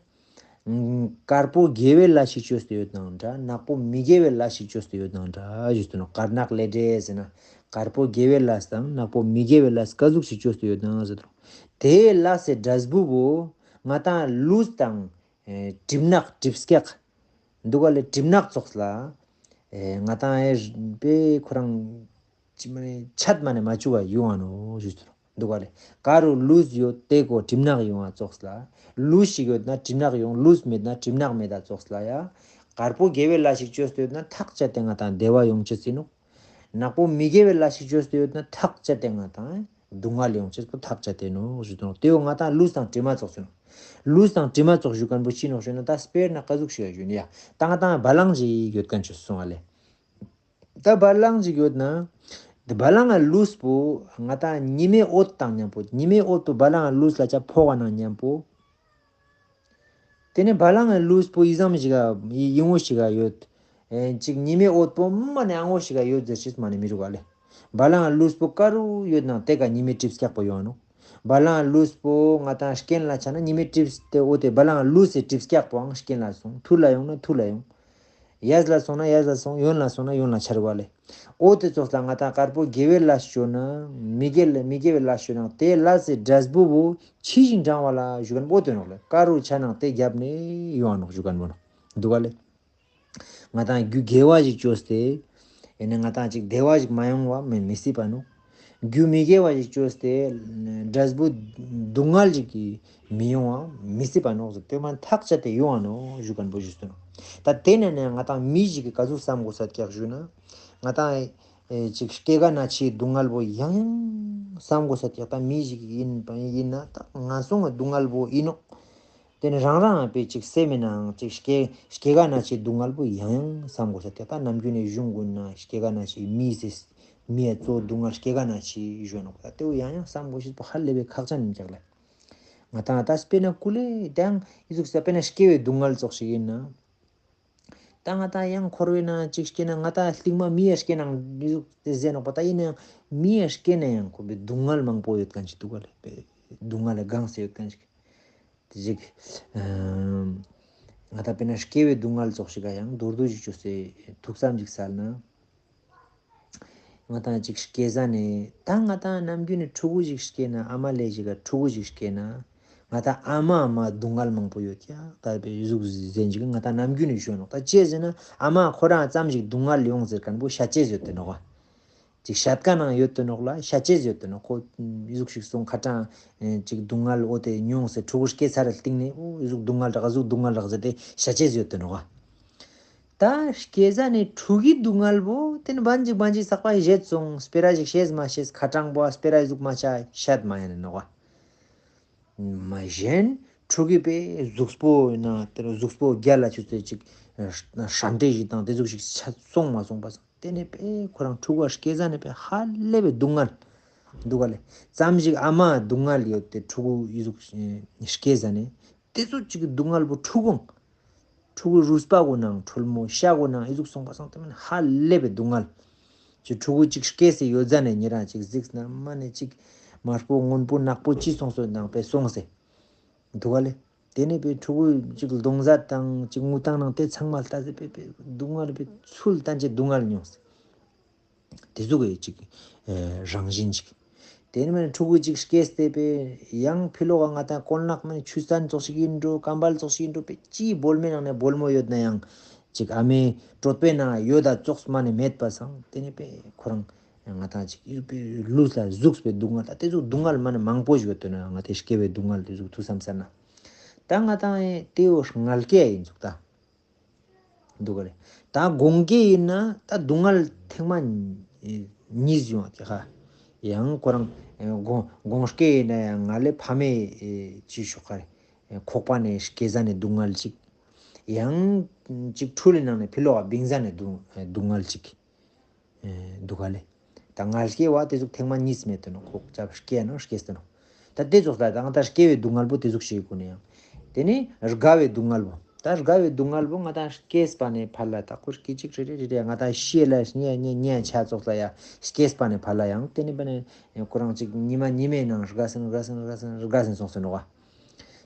དཀར་པོ་དགེ་བའི་ལས་ཤིག་ཅོས་ཏེ་ཡོད་ནའང་འདྲ། ནག་པོ་མི་དགེ་བའི་ལས་ཤིག་ཅོས་ཏེ་ཡོད་ནའང་འདྲ་ཞུས་ཏེ་ནོག། དཀར་ནག་ལས་འབྲས་ཟེར་ན་དཀར་པོ་དགེ་བའི་ལས་དང་ནག་པོ་མི་དགེ་བའི་ལས་ཀ་ཟུག་ཤིག་ཅོས་ཏེ་ཡོད་ནའང་ཟེར་ཏེ་ནོག། དེའི་ལས་སི་འབྲས་བུ་བོ་ང་ཏང་ལུས་དང་ཨེ་གྲིབ་ནག་གྲིབ་སྐྱག་འདུག་ག་ལེ། གྲིབ་ནག་ཙོགས་ལ་ཨེ་ང་ཏང་ཨེ་པེ་ཁོ་རང་ཅི་མ་ནེ་ཆད་མ་ནེ་མ་བཅུག་པ་ཡོང་ང་ནོག་ཞུས་ཏེ་ནོག། འདུག་ག་ལེ། ཀ་རུ་ལུས་ཡོད་དེ་ཀོ་གྲིབ་ནག་ཡོང་བ་ཙོགས་ལ། ལུས་ཤིག་ཡོད་ན་གྲིབ་ནག་ཡོང་། ལུས་མེད་ན་གྲིབ་ནག་མེད་ད་ཙོགས་ལ་ཡ། དཀར་པོ་དགེ་བའི་ལས་ཤིག་ཅོས་ཏེ་ཡོད་ན་ཐག་ཆད་དེ་ང་ཏང་བདེ་བ་ཡོང་ཅེས་ཨིན་ནོག། ནག་པོ་མི་དགེ་བའི་ལས་ཤིག་ཅོས་ཏེ་ཡོད་ན་ཐག་ཆད་དེ་ང་ཏང་སྡུག་བསྔལ་ཡོང་ཅེས་པོ་ཐག་ཆད་དེ་ནོག་ཞུས་ཏེ་ནོག། དེ་བོ་ང་ཏང་ལུས་དང་གྲིབ་མ་ཙོགས་ཨིན་ནོག། ལུས་དང་གྲིབ་མ་ཙོགས་ཞུ་ཁན་པོ་ཅི་ནོག་ཞུ་ན་ད་དཔེར་ན་ཀ་ཟུག་ཞུ་ཡ་ཞུ་ན་ཡ། ད་ང་ཏང་བ་ལང་ཞིག་ཡོད་ཁན་ཅིག་སོང་བ་ལེ། ད་བ་ལང་ཞིག་ཡོད་ན། དེ་བ་ལང་ང་ལུས་པོ་ང་ཏང་ཉི་མའི་འོད་དང་ཉམ་པོ། ཉི་མའི་འོད་པོ་བ་ལང་ང་ལུས་ལ་ཆ་ཕོག་པ་ནང་ཉམ་པོ། དེ་ནེ་བ་ལང་ང་ལུས་པོ་ཨི་ཙམ་ཞིག་ག་ཡི་ངོ་ཞིག་ག་ཡོད། ཨེ་ཅིག་ཉི་མའི་འོད་པོ་མ་ནེ་ཨ་ངོ་ཞིག་ག་ཡོད་ཟེར་ཅེས་མ་ནེ་མི་རུག་ག་ལེ། བ་ལང་ང་ལུས་པོ་ཀ་རུ་ཡོད་ནའང་དེ་ཀ་ཉི་མའི་གྲིབ་སྐྱག་པོ་ཡོང་ང་ནོག། བ་ལང་ང་ལུས་པོ་ང་ཏང་རྐན་ལ་ཆ་ན་ཉི་མའི་གྲིབ་དེ་འོ་དེ་བ་ལང་ང་ལུས་སི་གྲིབ་སྐྱག་པོའང་རྐན་ལ་སོང་། ཐུར་ལ་ཡོང་ན་ཐུར་ལ་ཡོང་། གཡས་ལ་སོང་ན་གཡས་ལ་སོང་། གཡོན་ལ་སོང་ན་གཡོན་ལ་ཆ་རུག་ག་ལེ། འོ་དེ་ཙོགས་ལ་ང་ཏང་དཀར་པོ་དགེ་བའི་ལས་ཅོས་ན་མི་དགེ་ལས་མི་དགེ་བའི་ལས་ཅོས་ན་དེ་ལས་སི་འབྲས་བུ་བོ་ཕྱི་བཞིན་འབྲང་བ་ལ་ཞུ་ཁན་པོ་དེ་ནོག་ལེ། ཀ་རུ་ཆ་ནའང་དེ་རྒྱབ་ནེ་ཡོང་ང་ནོག་ཞུ་ཁན་པོ་ནོག། འདུག་ག་ལེ། ང་ཏང་རྒྱུ་དགེ་བ་ཞིག་ཅོས་ཏེ། ཨེ་ནེ་ང་ཏང་ཅིག་བདེ་བ་ཞིག་མ་ཡོང་བ་མི་མི་སྲིད་པ་ནོག། རྒྱུ་མི་དགེ་བ་ཞིག་ཅོས་ཏེ། འབྲས་བུ་སྡུག་བསྔལ་ཞིག་གི་མི་ཡོང་བ་མི་སྲིད་པ་ནོག་ཟེར་དེ་མ་ཐག་ཆད་དེ་ཡོང་ང་ནོག་ཞུ་ཁན་པོ་ཞུས་ཏེ་ནོག། ད་དེ་ནེ་ནེ་ང་ཏང་མི་ཞིག་གི་ཀ་ཟུག་བསམ་དགོས་ས་ཀྱག་ཞུ་ན། ང་ཏང་ཨེ་ཅིག་སྐྱེ་རྒ་ན་འཆིའི་སྡུག་བསྔལ་བོ་ཡང་ཡང་བསམ་དགོས་ས་ཏེ་ད་མི་ཞིག་ཡིན་པ་ཡིན་ན་ད་ངན་སོང་གི་སྡུག་བསྔལ་བོ་ཡིན་ནོག། དེ་ནི་རང་རང་པེ་ཅིག་སེམས་ནང་ཅིག་སྐྱེ་སྐྱེ་རྒ་ན་འཆིའི་སྡུག་བསྔལ་བོ་ཡང་ཡང་བསམ་དགོས་ས་ཏེ་ད་ནམ་རྒྱུན་ནས་གཞུང་གུན་ན་སྐྱེ་རྒ་ན་འཆི་མི་ཟེར་མིའི་གཙོ་བོ་སྡུག་བསྔལ་སྐྱེ་རྒ་ན་འཆི་ཞུ་ནོག། ད་དེ་བོ་ཡང་ཡང་བསམ་དགོས་ཤེས་པོ་ཧ་ལས་པའི་ཁག་ཅན་ཡིན་ཀྱག་ལེ། ང་ཏང་ད་དཔེར་ན་ཀུ་ལེ་དང་ཨི་ཟུག་ས་དཔེར་ན་སྐྱེ་བའི་སྡུག་བསྔལ་ཙོགས་ཤིག་ཡིན་ན། ད་ང་ཏང་ཡང་འཁོར་བའི་ནང་ཅིག་སྐྱེས་ན་ང་ཏང་སྟིང་མ་མི་ཡ་སྐྱེས་ན་འདི་ཟུག་དེ་ཟེར་ནོག་པ། ད་ཡིན་ན་ཡང་མི་ཡ་སྐྱེས་ན་ཡང་ཁོ་པའི་སྡུག་བསྔལ་མང་པོ་ཡོད་མཁན་ཞིག་འདུག་ག་ལེ། པའི་སྡུག་བསྔལ་ལ་གང་སེ་ཡོད་མཁན་ཞིག་དེ་ཅིག་ང་ཏང་དཔེར་ན་སྐྱེ་བའི་སྡུག་བསྔལ་ཙོགས་ཤིག་ག་ཡང་མདོར་བསྡུས་ཤིག་བཅོས་སེ་ཐུགས་བསམ་ཞིག་གསལ་ན། ང་ཏང་ཅིག་སྐྱེ་ཟ་ནེ་ད་ང་ཏང་ནམ་རྒྱུན་ནས་ཕྲུ་གུ་ཞིག་སྐྱེས་ན་ཨ་མ་ལེ་ཞིག་ག་ཕྲུ་གུ་ཞིག་སྐྱེས་ན་ང་ཏང་ཨ་མ་ཨ་མ་སྡུག་བསྔལ་མང་པོ་ཡོད་ཀྱག། ད་པའི་ཟུག་ཟེན་ཞིག་ང་ཏང་ནམ་རྒྱུན་ནས་ཞུ་ནོག། ད་ཅི་ཟེར་ན་ཨ་མ་ཁོ་རང་ཙམ་ཞིག་སྡུག་བསྔལ་ཡོང་ཟེར་མཁན་པོ་ཤ་ཅེས་ཡོད་དེ་ནོག་བ། ཅིག་ཤད་མཁན་ནང་ཡོད་དེ་ནོག་ལ་ཤ་ཅེས་ཡོད་དེ་ནོག། ཁོ་ཨི་ཟུག་ཞིག་སོང་ཁ་ཏང་ཅིག་སྡུག་བསྔལ་འོ་དེ་མྱོང་སེ་ཕྲུ་གུ་སྐྱེས་ཚར་རེ་སྟིང་ནས་འོ་ཨི་ཟུག་སྡུག་བསྔལ་རག་ཨི་ཟུག་སྡུག་བསྔལ་རག་ཟེར་ཏེ་ཤ་ཅེས་ཡོད་དེ་ནོག་བ། ད་སྐྱེ་ཟ་ནེ་ཕྲུ་གུའི་སྡུག་བསྔལ་བོ་དེ་ནི་བན་ཅིག་བན་ཅིག་ཚག་པ་བཞེས་སོང་། སྤེ་ར་ཞིག་བཤད་མ་བཤད་ཁ་གྲང་པོ་སྤེ་ར་ཟུག་མ་ཆ་ཤད་མ་ཡ་ནི་ནོག་བ། མ་གཞན་ཕྲུ་གུའི་པའི་གཟུགས་པོ་ཡིན་ན་དེ་རུ་གཟུགས་པོ་རྒྱལ་ལ་ཆུ་ཚོད་ཅིག་ཧྲ་འདྲེ་ཞིག་དང་དེ་ཟུག་ཞིག་ཆ་སོང་མ་སོང་པ་སང་དེ་ནི་པའི་ཁོ་རང་ཕྲུ་གུ་སྐྱེ་ཟ་ནེ་པའི་ཧ་ལས་པའི་སྡུག་བསྔལ་འདུག་ག་ལེ། ཙམ་ཞིག་ཨ་མ་སྡུག་བསྔལ་ཡོད་དེ་ཕྲུ་གུ་ཨི་ཟུག་སྐྱེ་ཟ་ནེ་དེ་ཚོ་ཅིག་སྡུག་བསྔལ་བོ་ཕྲུ་གུ་ཕྲུ་གུ་རུས་པ་གུན་ནང་ཁྲོལ་མོ་ཤ་གུན་ནང་ཨི་ཟུག་སོང་པ་སང་དེ་མིན་ཧ་ལས་པའི་སྡུག་བསྔལ། ཅིག་ཕྲུ་གུ་ཅིག་སྐྱེས་སེ་ཡོད་ཟ་ནེ་ཉེ་རང་ཅིག་གཟིགས་ན་མ་ནེ་ཅིག་དམར་པོ་སྔོན་པོ་ནག་པོ་ཅི་སོང་སོང་ནང་པའི་སོང་སེ་འདུག་ག་ལེ། དེ་ནེ་པའི་ཕྲུ་གུ་ཅིག་ལྡོང་ཟ་དང་ཅིག་ངུ་ཏང་ནང་དེ་ཚང་མ་ལྟ་སེ་པའི་པའི་སྡུག་བསྔལ་པའི་ཚུལ་བསྟན་ཅེས་སྡུག་བསྔལ་མྱོང་སེ། དེ་ཟུག་གི་ཅིག་ཨེ་རང་བཞིན་ཅིག། དེ་ནི་མ་ནེ་ཕྲུ་གུ་ཅིག་སྐྱེས་ཏེ་པེ་ཡང་ཕི་ལོག་ག་ང་ཏང་གོན་ལག་མ་ནེ་ཆུ་སྲན་ཙོགས་ཤིག་ཡིན་འགྲོ་ཀམ་བལ་ཙོགས་ཤིག་ཡིན་འགྲོ་པེ་ཅི་སྦོལ་མའི་ནང་ནེ་སྦོལ་མོ་ཡོད་ན་ཡང་ཅིག་ཨ་མའི་གྲོད་པའི་ནང་ཡོད་ད་ཙོགས་མ་ནེ་མེད་པ་སང་དེ་ནི་པེ་ཁོ་རང་ང་ཏང་ཅིག་ཡོད་པེ་ལུས་ལ་ཟུག་པའི་སྡུག་བསྔལ་ད་དེ་ཟུག་སྡུག་བསྔལ་མ་ནེ་མང་པོ་ཞིག་ཡོད་དོ་ན་ང་ཏེ་སྐྱེ་བའི་སྡུག་བསྔལ་དེ་ཟུག་ཐུགས་བསམ་སལ་ན་ད་ང་ཏང་ཨེ་དེ་བོ་མངལ་སྐྱེ་ཡིན་ཟུག་ད། འདུག་ག་ལེ། ད་སྒོང་སྐྱེས་ཡིན་ན་ད་སྡུག་བསྔལ་ཐེངས་མ་གཉིས་ཡོང་ཏེ་ཁ། ཡང་ཁོ་རང་སྒོང་སྐྱེས་ཡིན་ན་ཡང་ང་ལེ་ཕ་མའི་ཅི་ཞུ་ཁ་རེ་ཁོག་པ་ནེ་སྐྱེ་ཟ་ནེ་སྡུག་བསྔལ་ཅིག། ཡང་ཅིག་ཁྲུལ་ནང་ནེ་ཕི་ལོག་ག་བིང་ཟ་ནེ་སྡུག་སྡུག་བསྔལ་ཅིག། འདུག་ག་ལེ། ད་མངལ་སྐྱེ་བ་དེ་ཟུག་ཐེངས་མ་གཉིས་མེད་དེ་ནོག་ཁོག་ཅབ་སྐྱེ་ནོག་སྐྱེས་ཏེ་ནོག། ད་དེ་ཙོགས་ལ་ད་ང་ཏང་སྐྱེ་བའི་སྡུག་བསྔལ་པོ་དེ་ཟུག་ཞིག་གུན་ནེ་ཡང་། དེ་ནི་རྒ་བའི་སྡུག་བསྔལ་པོ། ད་རྒ་བའི་སྡུག་བསྔལ་པོ་ང་ཏང་སྐྱེས་པ་ནེ་ཕར་ལ་ད་ཁོ་སྐད་ཅིག་རེ་རེ་རེ་རེ་ང་ཏང་ཤི་ལ་ཉེ་ཉེ་ཉེ་ཆ་ཙོགས་ལ་ཡ་སྐྱེས་པ་ནེ་ཕར་ལ་ཡང་དེ་ནི་པ་ནེ་ཁོ་རང་ཅིག་ཉི་མ་ཉི་མའི་ནང་རྒ་སེན་རྒ་སེན་རྒ་སེན་རྒ་སེན་སོང་སེ་ནོག་ག།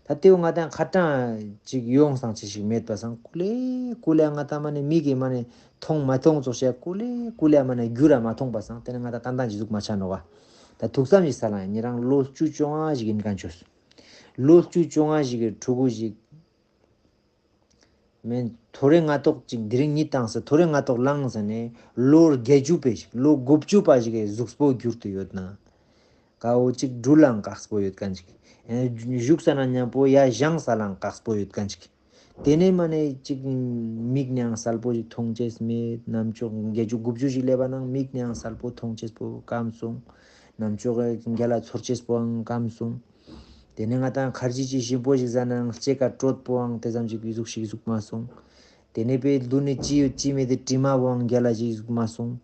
ད་དེ་བོ་ང་ཏང་ཁ་ཏང་ཅིག་ཡོང་སང་ཅི་ཞིག་མེད་པ་སང་ཀུ་ལེ་ཀུ་ལེ་ང་ཏང་མ་ནེ་མིག་གི་མ་ནེ་མཐོང་མ་མཐོང་ཙོགས་ཤིག་ཀུ་ལེ་ཀུ་ལེ་མ་ནེ་འགྱུར་ར་མ་མཐོང་པ་སང་དེ་ནེ་ང་ཏང་ཏན་ཏན་ཅི་ཟུག་མ་ཆ་ནོག་ག། ད་ཐུགས་བསམ་ཞིག་སལ་ན་ཉེ་རང་ལོ་བཅུ་བཅོ་ལྔ་ཞིག་ཡིན་མཁན་ཆོས། ལོ་བཅུ་བཅོ་ལྔ་ཞིག་གི་ཕྲུ་གུ་ཞིག་མེན་ཐོ་རེ་ང་ཏོག་ཅིག་དེ་རིང་ཉིད་བཏང་སེ་ཐོ་རེ་ང་ཏོག་ལངས་ཟ་ནེ་ལོ་བརྒྱད་ཅུ་པའི་ཞིག་ལོ་དགུ་བཅུ་པ་ཞིག་གི་གཟུགས་པོ་འགྱུར་དུ་ཡོད་ན། ཀ་བོ་ཅིག་འགྲུལ་ལའང་དཀགས་པོ་ཡོད་མཁན་ཅིག། ཨེ་བཞུགས་ས་ན་མཉམ་པོ་ཡ་བཞེངས་ས་ལའང་དཀགས་པོ་ཡོད་མཁན་ཅིག། དེ་ནེ་མ་ནེ་ཅིག་མིག་ནེའང་གསལ་པོ་ཞིག་མཐོང་ཅེས་མེད། ནམ་ཅོག་བརྒྱད་ཅུ་དགུ་བཅུ་ཞིག་སླེབས་པ་ནང་མིག་ནེའང་གསལ་པོ་མཐོང་ཅེས་པོ་སྐམ་སོང་། ནམ་ཅོག་རྒྱ་ལ་ཚོར་ཅེས་པོའང་སྐམ་སོང་། དེ་ནེ་ང་ཏང་ཁར་ཇི་ཅིག་ཞིམ་པོ་ཞིག་ཟ་ནའང་ལྕེ་ཀ་དྲོད་པོའང་དེ་ཙམ་ཞིག་ཟུག་ཞིག་ཟུག་མ་སོང་། དེ་ནེ་པའི་ལུས་ནེ་ཅི་ཡོད་ཅི་མེད་དེ་དྲི་མ་བོའང་རྒྱ་ལ་ཞིག་ཟུག་མ་སོང་།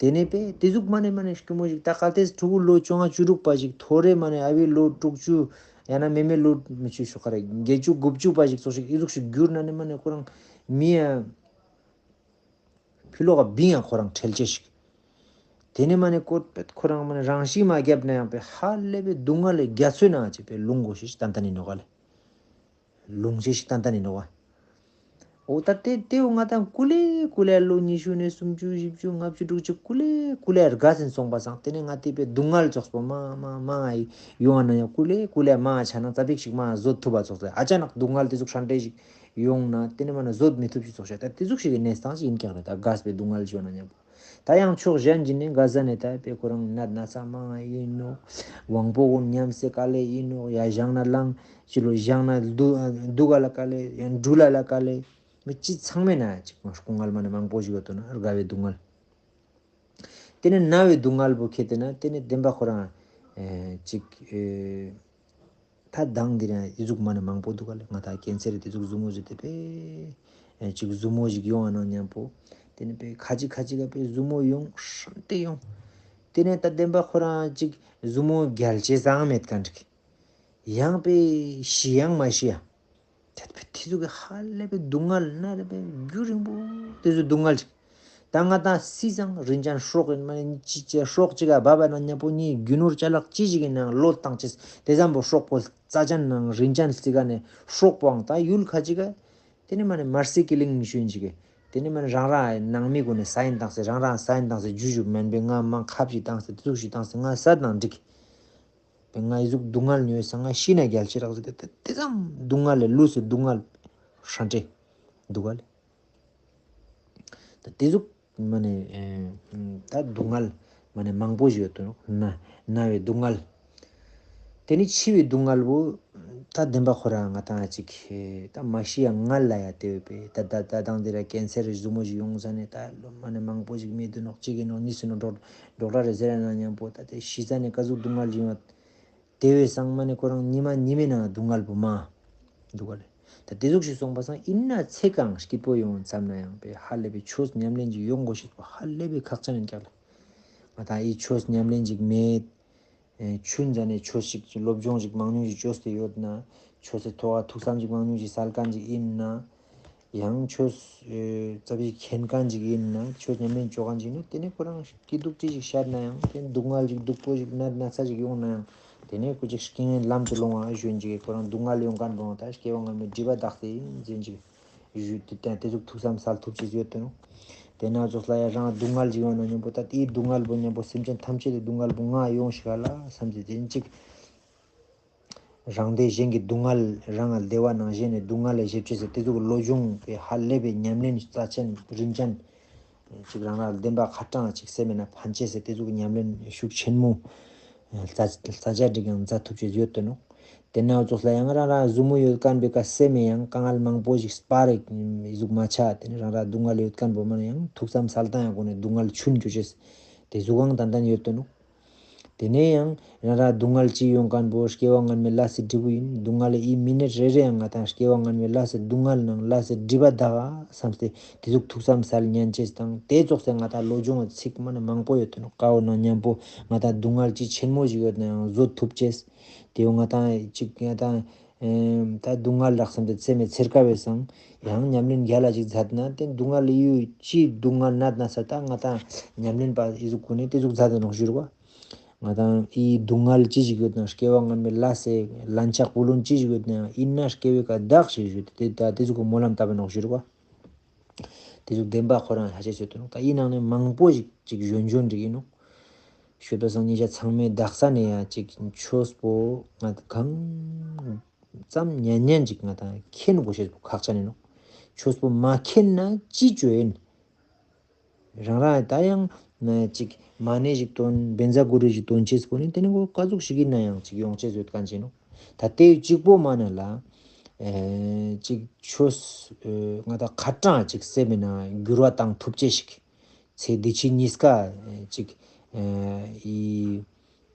དེ་ནེ་པེ་དེ་ཟུག་མ་ནེ་མ་ནེ་སྐྱོ་མོ་ཞིག་ད་གལ་ཏེ་ཕྲུ་གུ་ལོ་བཅོ་ལྔ་བཅུ་དྲུག་པ་ཞིག་ཐོ་རེ་མ་ནེ་ཨ་བའི་ལོ་དྲུག་ཅུ་ཡང་ན་མེ་མེ་ལོ་མི་ཆུ་ཤོག་ཁ་རེ་བརྒྱད་ཅུ་དགུ་བཅུ་པ་ཞིག་ཙོགས་ཤིག་ཨི་ཟུག་ཞིག་གྱུར་ན་ནི་མ་ནེ་ཁོ་རང་མི་ཡ་ཕི་ལོག་ག་བིང་ཡ་ཁོ་རང་ཁྲེལ་ཆེ་ཞིག། དེ་ནེ་མ་ནེ་ཀོ་པེ་ཁོ་རང་མ་ནེ་རང་ཤི་མ་རྒྱབ་ན་ཡང་པེ་ཧ་ལས་པའི་སྡུག་བསྔལ་ལས་རྒྱ་མཚོའི་ནང་ཅིག་པེ་ལུང་གོ་ཤེས་ཤིག་ཏན་ཏན་ཡིན་ནོག་ག་ལེ། ལུང་ཤེས་ཤིག་ཏན་ཏན་ཡིན་ནོག་ག། འོ་ད་དེ་དེ་བོ་ང་ཏང་ཀུ་ལེ་ཀུ་ལེ་ལོ་ཉི་ཤུ་ནེ་སུམ་ཅུ་བཞི་བཅུ་ལྔ་བཅུ་དྲུག་ཅུ་ཀུ་ལེ་ཀུ་ལེ་རྒ་སེན་སོང་པ་སང་དེ་ནེ་ང་ཏི་པེ་སྡུག་བསྔལ་ཙོགས་པོ་མ་མ་མ་ཡོང་ན་ཡང་ཀུ་ལེ་ཀུ་ལེ་མ་ཆ་ན་ཙ་པིག་ཞིག་མ་བཟོད་ཐུབ་པ་ཙོགས་ཏེ་ཨ་ཅག་ནག་སྡུག་བསྔལ་དེ་ཟུག་ཧྲན་ཏེ་ཞིག་ཡོང་ན་དེ་ནེ་མ་ན་བཟོད་མི་ཐུབ་ཞིག་ཙོགས་ཤ་ད་དེ་ཟུག་ཞིག་གི་གནས་སྟངས་ཤིག་ཡིན་ཀྱག་རེད། ད་རྒས་པའི་སྡུག་བསྔལ་ཞུ་ན་མཉམ་པོ། ད་ཡང་ཕྱོགས་གཞན་ཞིག་ནེ་རྒས་ཟ་ནེ་ད་པེ་ཁོ་རང་ནད་ན་ཚ་མང་ཡིན་ནོག། དབང་པོ་ཀུན་ཉམས་སེ་དཀའ་ལས་ཡིན་ནོག། ཡ་བཞེངས་ན་ལངས་ཅི་ལོ་བཞེངས་ན་འདུག་འདུག་ག་ལ་དཀའ་ལས་ཡང་འགྲུལ་ལ་ལ་དཀའ་ལས་མི་ཅི་ཚང་མེད་ན་ཅིག་སྡུག་བསྔལ་མ་ནེ་མང་པོ་ཞིག་ཡོད་དོ་ན་རྒས་པའི་སྡུག་བསྔལ། ཏེ་ནེ་ན་བའི་སྡུག་བསྔལ་བོ་ཁྱེར་ཏེ་ན་ཏེ་ནེ་བདེན་པ་ཁོ་རང་ཨེ་ཅིག་ཨེ་ད་མདང་འདི་རང་ཨི་ཟུག་མ་ནེ་མང་པོ་འདུག་ག་ལེ། ང་ཏང་ཀེན་སར་ཏེ་ཟུག་ཟུར་མོ་ཞིག་ཏེ་པེ་ཅིག་ཟུར་མོ་ཞིག་ཡོང་ང་ན་ཉམ་པོ་ཏེ་ནེ་པེ་ཁ་ཅིག་ཁ་ཅིག་ག་པེ་ཟུར་མོ་ཡོང་ཧྲན་ཏེ་ཡོང་། ཏེ་ནེ་ད་བདེན་པ་ཁོ་རང་ཅིག་ཟུར་མོ་རྒྱལ་ཅེས་སང་མེད་ཁན་ཅིག་ཡང་པེ་ཤི་ཡང་མ་ཤི་ཡ། ཏེ་པེ་ཏེ་ཟུག་གི་ཧ་ལས་པའི་སྡུག་བསྔལ་ན་རེ་པེ་རྒྱུན་རིང་པོ་ཏེ་ཟུག་སྡུག་བསྔལ་ཅིག་ད་ང་ཏང་སི་སང་རིན་ཅན་སྲོག་ཨིན་མ་ནེ་ཅི་ཅི་སྲོག་ཅིག་ག་བབ་པ་ན་ཉམ་པོ་ཉིས་རྒྱུ་ནོར་ཅ་ལག་ཅི་ཞིག་ཨིན་ནའང་ལོ་ཏང་ཅེས་ཏེ་ཙམ་པོ་སྲོག་པོ་རྩ་ཅན་ནང་རིན་ཅན་སི་ག་ནེ་སྲོག་པོའང་ད་ཡུལ་ཁ་ཅིག་ག་ཏེ་ནེ་མ་ནེ་མར་སི་ཀི་ལིང་ཞུ་ཨིན་ཅིག་གི་ཏེ་ནེ་མ་ནེ་རང་རང་ནང་མི་གུན་ནི་ས་ཨིན་ཏང་སེ་རང་རང་ས་ཨིན་ཏང་སེ་ཇུ་ཇུ་མན་པེ་ང་མང་ཁབ་ཞིག་ཏང་སེ་ཏེ་ཟུག་ཞིག་ཏང་སེ་ང་སད་ནང་འགྲིག་གི་ང་ཨི་ཟུག་སྡུག་བསྔལ་མྱོང་ས་ང་ཤི་ན་རྒྱལ་ཅེས་རག་ཟེར་ཏེ་ཏེ་ཙམ་སྡུག་བསྔལ་ལས་ལུས་སུ་སྡུག་བསྔལ་ཧྲན་ཏེ་འདུག་ག་ལེ། ད་ཏེ་ཟུག་མ་ནེ་ཨེ་ད་སྡུག་བསྔལ་མ་ནེ་མང་པོ་ཞིག་ཡོད་དོ་ནོག་ན་ན་བའི་སྡུག་བསྔལ། ཏེ་ནེ་འཆི་བའི་སྡུག་བསྔལ་བོ་ད་བདེན་པ་ཁོ་རང་ང་ཏང་ཅིག་ད་མ་ཤི་ཡ་ངལ་ལ་ཡ་ཏེ་ཡོད་པེ་ད་ད་ད་དང་འདི་ར་ཀེན་སར་རི་ཟུར་མོ་ཞིག་ཡོང་ས་ནེ་ད་ལོ་མ་ནེ་མང་པོ་ཞིག་མི་འདུག་ནོག་ཅིག་ཨིན་ནོག་ཉིས་ཨིན་ནོག་ཌོག་ཌོག་ཊར་རེ་ཟེར་ན་ཉམ་པོ་ད་ཏེ་ཤི་ས་ནེ་ཀ་ཟུག་སྡུག་བསྔལ་ཞིག་ཡོང་བ། ཏེ་བས་སང་མ་ནེ་ཁོ་རང་ཉི་མ་ཉི་མའི་ནང་སྡུག་བསྔལ་བོ་མ་འདུག་ག་ལེ། ད་ཏེ་ཟུག་ཞིག་སོང་པ་སང་ཨིན་ན་ཚེ་གང་སྐྱིད་པོ་ཡོང་བསམ་ན་ཡང་པེ་ཧ་ལས་པའི་ཆོས་ཉམས་ལེན་ཅིག་ཡོང་དགོས་ཤེས་པོ་ཧ་ལས་པའི་ཁག་ཅན་ཨིན་ཀྱག་ལེ། ང་ཏང་ཨི་ཆོས་ཉམས་ལེན་ཅིག་མེད། ཨེ་ཆུན་ཟ་ནེ་ཆོས་ཤིག་སློབ་སྦྱོང་ཅིག་མང་ཉུང་ཅིག་བཅོས་ཏེ་ཡོད་ན། ཆོས་སི་ཐོག་ག་ཐུགས་བསམ་ཅིག་མང་ཉུང་ཅིག་སལ་ཁན་ཅིག་ཨིན་ན། ཡང་ཆོས་ཨེ་ཙ་པིག་མཁྱེན་ཁན་ཅིག་ཨིན་ན་ཆོས་ཉམས་ལེན་ཅོ་ཁན་ཅིག་ཨིན་ན་ཏེ་ནེ་ཁོ་རང་སྐྱིད་སྡུག་ཅི་ཞིག་ཤར་ན་ཡང་ཏེ་སྡུག་བསྔལ་ཅིག་སྡུག་པོ་ཞིག་ན་ན་ཚ་ཞིག་ཡོང་ན་ཡང་ཏེ་ནེ་ཁོ་ཅིག་རྐྱེན་ངན་ལམ་དུ་སློང་བ་ཞུ་ཨིན་ཅིག་ཁོ་རང་སྡུག་བསྔལ་ཡོང་ཁན་བོ་ད་སྐྱེ་བ་སྔ་མའི་སྒྲིབ་པ་དག་སྟེ་ཨིན་ཟེར་ཨིན་ཅིག་ཞུ་ཏེ་ཏེ་ཟུག་ཐུགས་བསམ་སལ་ཐུབ་ཅེས་ཡོད་དོ་ནོག་ཏེ་ན་ཙོགས་ལ་ཡང་རང་སྡུག་བསྔལ་ཞིག་ཡོང་ན་ཉམ་པོ་ད་ཏེ་སྡུག་བསྔལ་བོ་ཉམ་པོ་སེམས་ཅན་ཐམས་ཅད་ལ་སྡུག་བསྔལ་བོ་ང་ཡོང་ཤིག་ག་ལ་བསམ་སྟེ་ཏེ་ཨིན་ཅིག་རང་བདེ་གཞན་གྱི་སྡུག་བསྔལ་རང་ང་བདེ་བ་ནང་གཞན་ནི་སྡུག་བསྔལ་ལས་ཞི་བྱེད་ཟེར་ཏེ་ཟུག་བློ་སྦྱོང་གི་ཧ་ལས་པའི་ཉམས་ལེན་རྩ་ཆེན་རིན་ཅན་ཅིག་རང་རང་བདེན་པ་ཁ་ཏང་ཅིག་སེམས་མེད་ན་ཕན་ཅེས་ཟེར་ཏེ་ཟུག་ཉམས་ལེན་ཤུགས་ཆེན་མོ་རྩ་རྩ་ཆ་འགྲིག་ཡང་མཛད་ཐུབ་ཅེས་ཡོད་དོ་ནོག་ཏེ་ན་ཙོགས་ལ་ཡང་རང་རང་ཟུར་མོ་ཡོད་ཁན་བོའི་ཀ་སེམས་མེད་ཡང་དཀའ་ངལ་མང་པོ་ཞིག་སྤར་རེ་ཟུག་མ་ཆ་ཏེ་ནེ་རང་རང་སྡུག་བསྔལ་ཡོད་ཁན་བོ་མ་ནེ་ཡང་ཐུགས་བསམ་སལ་ཏང་ཡང་གོ་ནེ་སྡུག་བསྔལ་ཆུན་ཅོ་ཅེས་ཏེ་ཟུག་ཡང་ཏན་ཏན་ཡོད་དོ་ནོག་ཏེ་ནེ་ཡང་རང་རང་སྡུག་བསྔལ་ཅི་ཡོང་ཁན་བོ་སྐྱེ་བ་སྔ་མའི་ལས་སི་སྒྲིབ་པོ་ཨིན། སྡུག་བསྔལ་ཨི་མི་ནེཊ་རེ་རེ་ཡང་ང་ཏང་སྐྱེ་བ་སྔ་མའི་ལས་སི་སྡུག་བསྔལ་ནང་ལས་སི་སྒྲིབ་པ་དག་བསམ་སྟེ་ཏེ་ཟུག་ཐུགས་བསམ་སལ་ཉན་ཅེས་དང་ཏེ་ཙོགས་སེ་ང་ཏང་བློ་སྦྱོང་ཚིག་མ་ནེ་མང་པོ་ཡོད་དོ་ནོག་ཀ་བོ་ནང་ཉམ་པོ་ང་ཏང་སྡུག་བསྔལ་ཅི་ཆེན་མོ་ཞིག་ཡོད་ན་ཡང་བཟོད་ཐུབ་ཅེས། ཏེ་བོ་ང་ཏང་ཅིག་ང་ཏང་ཨེ་ད་སྡུག་བསྔལ་རག་བསམ་སྟེ་ཚེ་མེད་ཚེར་ཀ་བས་སང་ཡང་ཉམས་ལེན་རྒྱལ་ལ་ཅིག་མཛད་ན་ཏེ་སྡུག་བསྔལ་ཡུལ་ཅི་སྡུག་བསྔལ་ནད་ན་ས་ད་ང་ཏང་ཉམས་ལེན་པ་ཨི་ཟུག་གུན་ནི་ཏེ་ཟུག་མཛད་དེ་ནོག་ཞུ་རུ་བ། ང་ཏང་ཨི་སྡུག་བསྔལ་ཅི་ཞིག་ཡོད་ན་སྐྱེ་བ་སྔ་མའི་ལས་སི་ལན་ཆགས་བུ་ལོན་ཅི་ཞིག་ཡོད་ན་ཡང་ཨིན་ན་སྐྱེ་བའི་ཀ་དག་ཞིག་ཞུ་ཏེ་ད་ཏེ་ཟུག་གི་སྨོན་ལམ་བཏབ་པ་ནོག་ཞུ་རུ་བ། ཏེ་ཟུག་བདེན་པ་ཁོ་རང་ཧ་ཅེས་ཡོད་དོ་ནོག་ད་ཨི་ནང་ནེ་མང་པོ་ཞིག་ཅིག་གཞོན་གཞོན་འགྲིག་ཨིན་ནོག་ཤོད་པ་སང་ཉེ་ཞ་ཚང་མའི་དག་ས་ནེ་ཡང་ཅིག་ཆོས་པོ་ང་གང་ཙམ་ཉན་ཉན་ཅིག་ང་ཏང་མཁྱེན་དགོས་ཤེས་པོ་ཁག་ཅན་ཨིན་ནོག་ཆོས་པོ་མ་མཁྱེན་ན་ཅི་ཅོ་ཨིན། རང་རང་ད་ཡང་ན་ཅིག་མ་ཎི་ཞིག་འདོན་བཛྲ་གུ་རུ་ཞིག་འདོན་ཅེས་པོ་ནི་ཏེ་ནི་ཀ་ཟུག་ཞིག་ཨིན་ན་ཡང་ཅིག་ཡོང་ཅེས་ཡོད་ཁན་ཅིག་ཨིན་ནོག་ད་ཏེ་ཅིག་པོ་མ་ནེ་ལ་ཨེ་ཅིག་ཆོས་ཨེ་ང་ཏང་ཁ་ཏང་ཅིག་སེམས་མེད་ན་འགྱུར་བ་བཏང་ཐུབ་ཅེས་ཤིག་ཚེ་འདི་ཕྱི་གཉིས་ཀ་ཅིག་ཨེ་ཨི་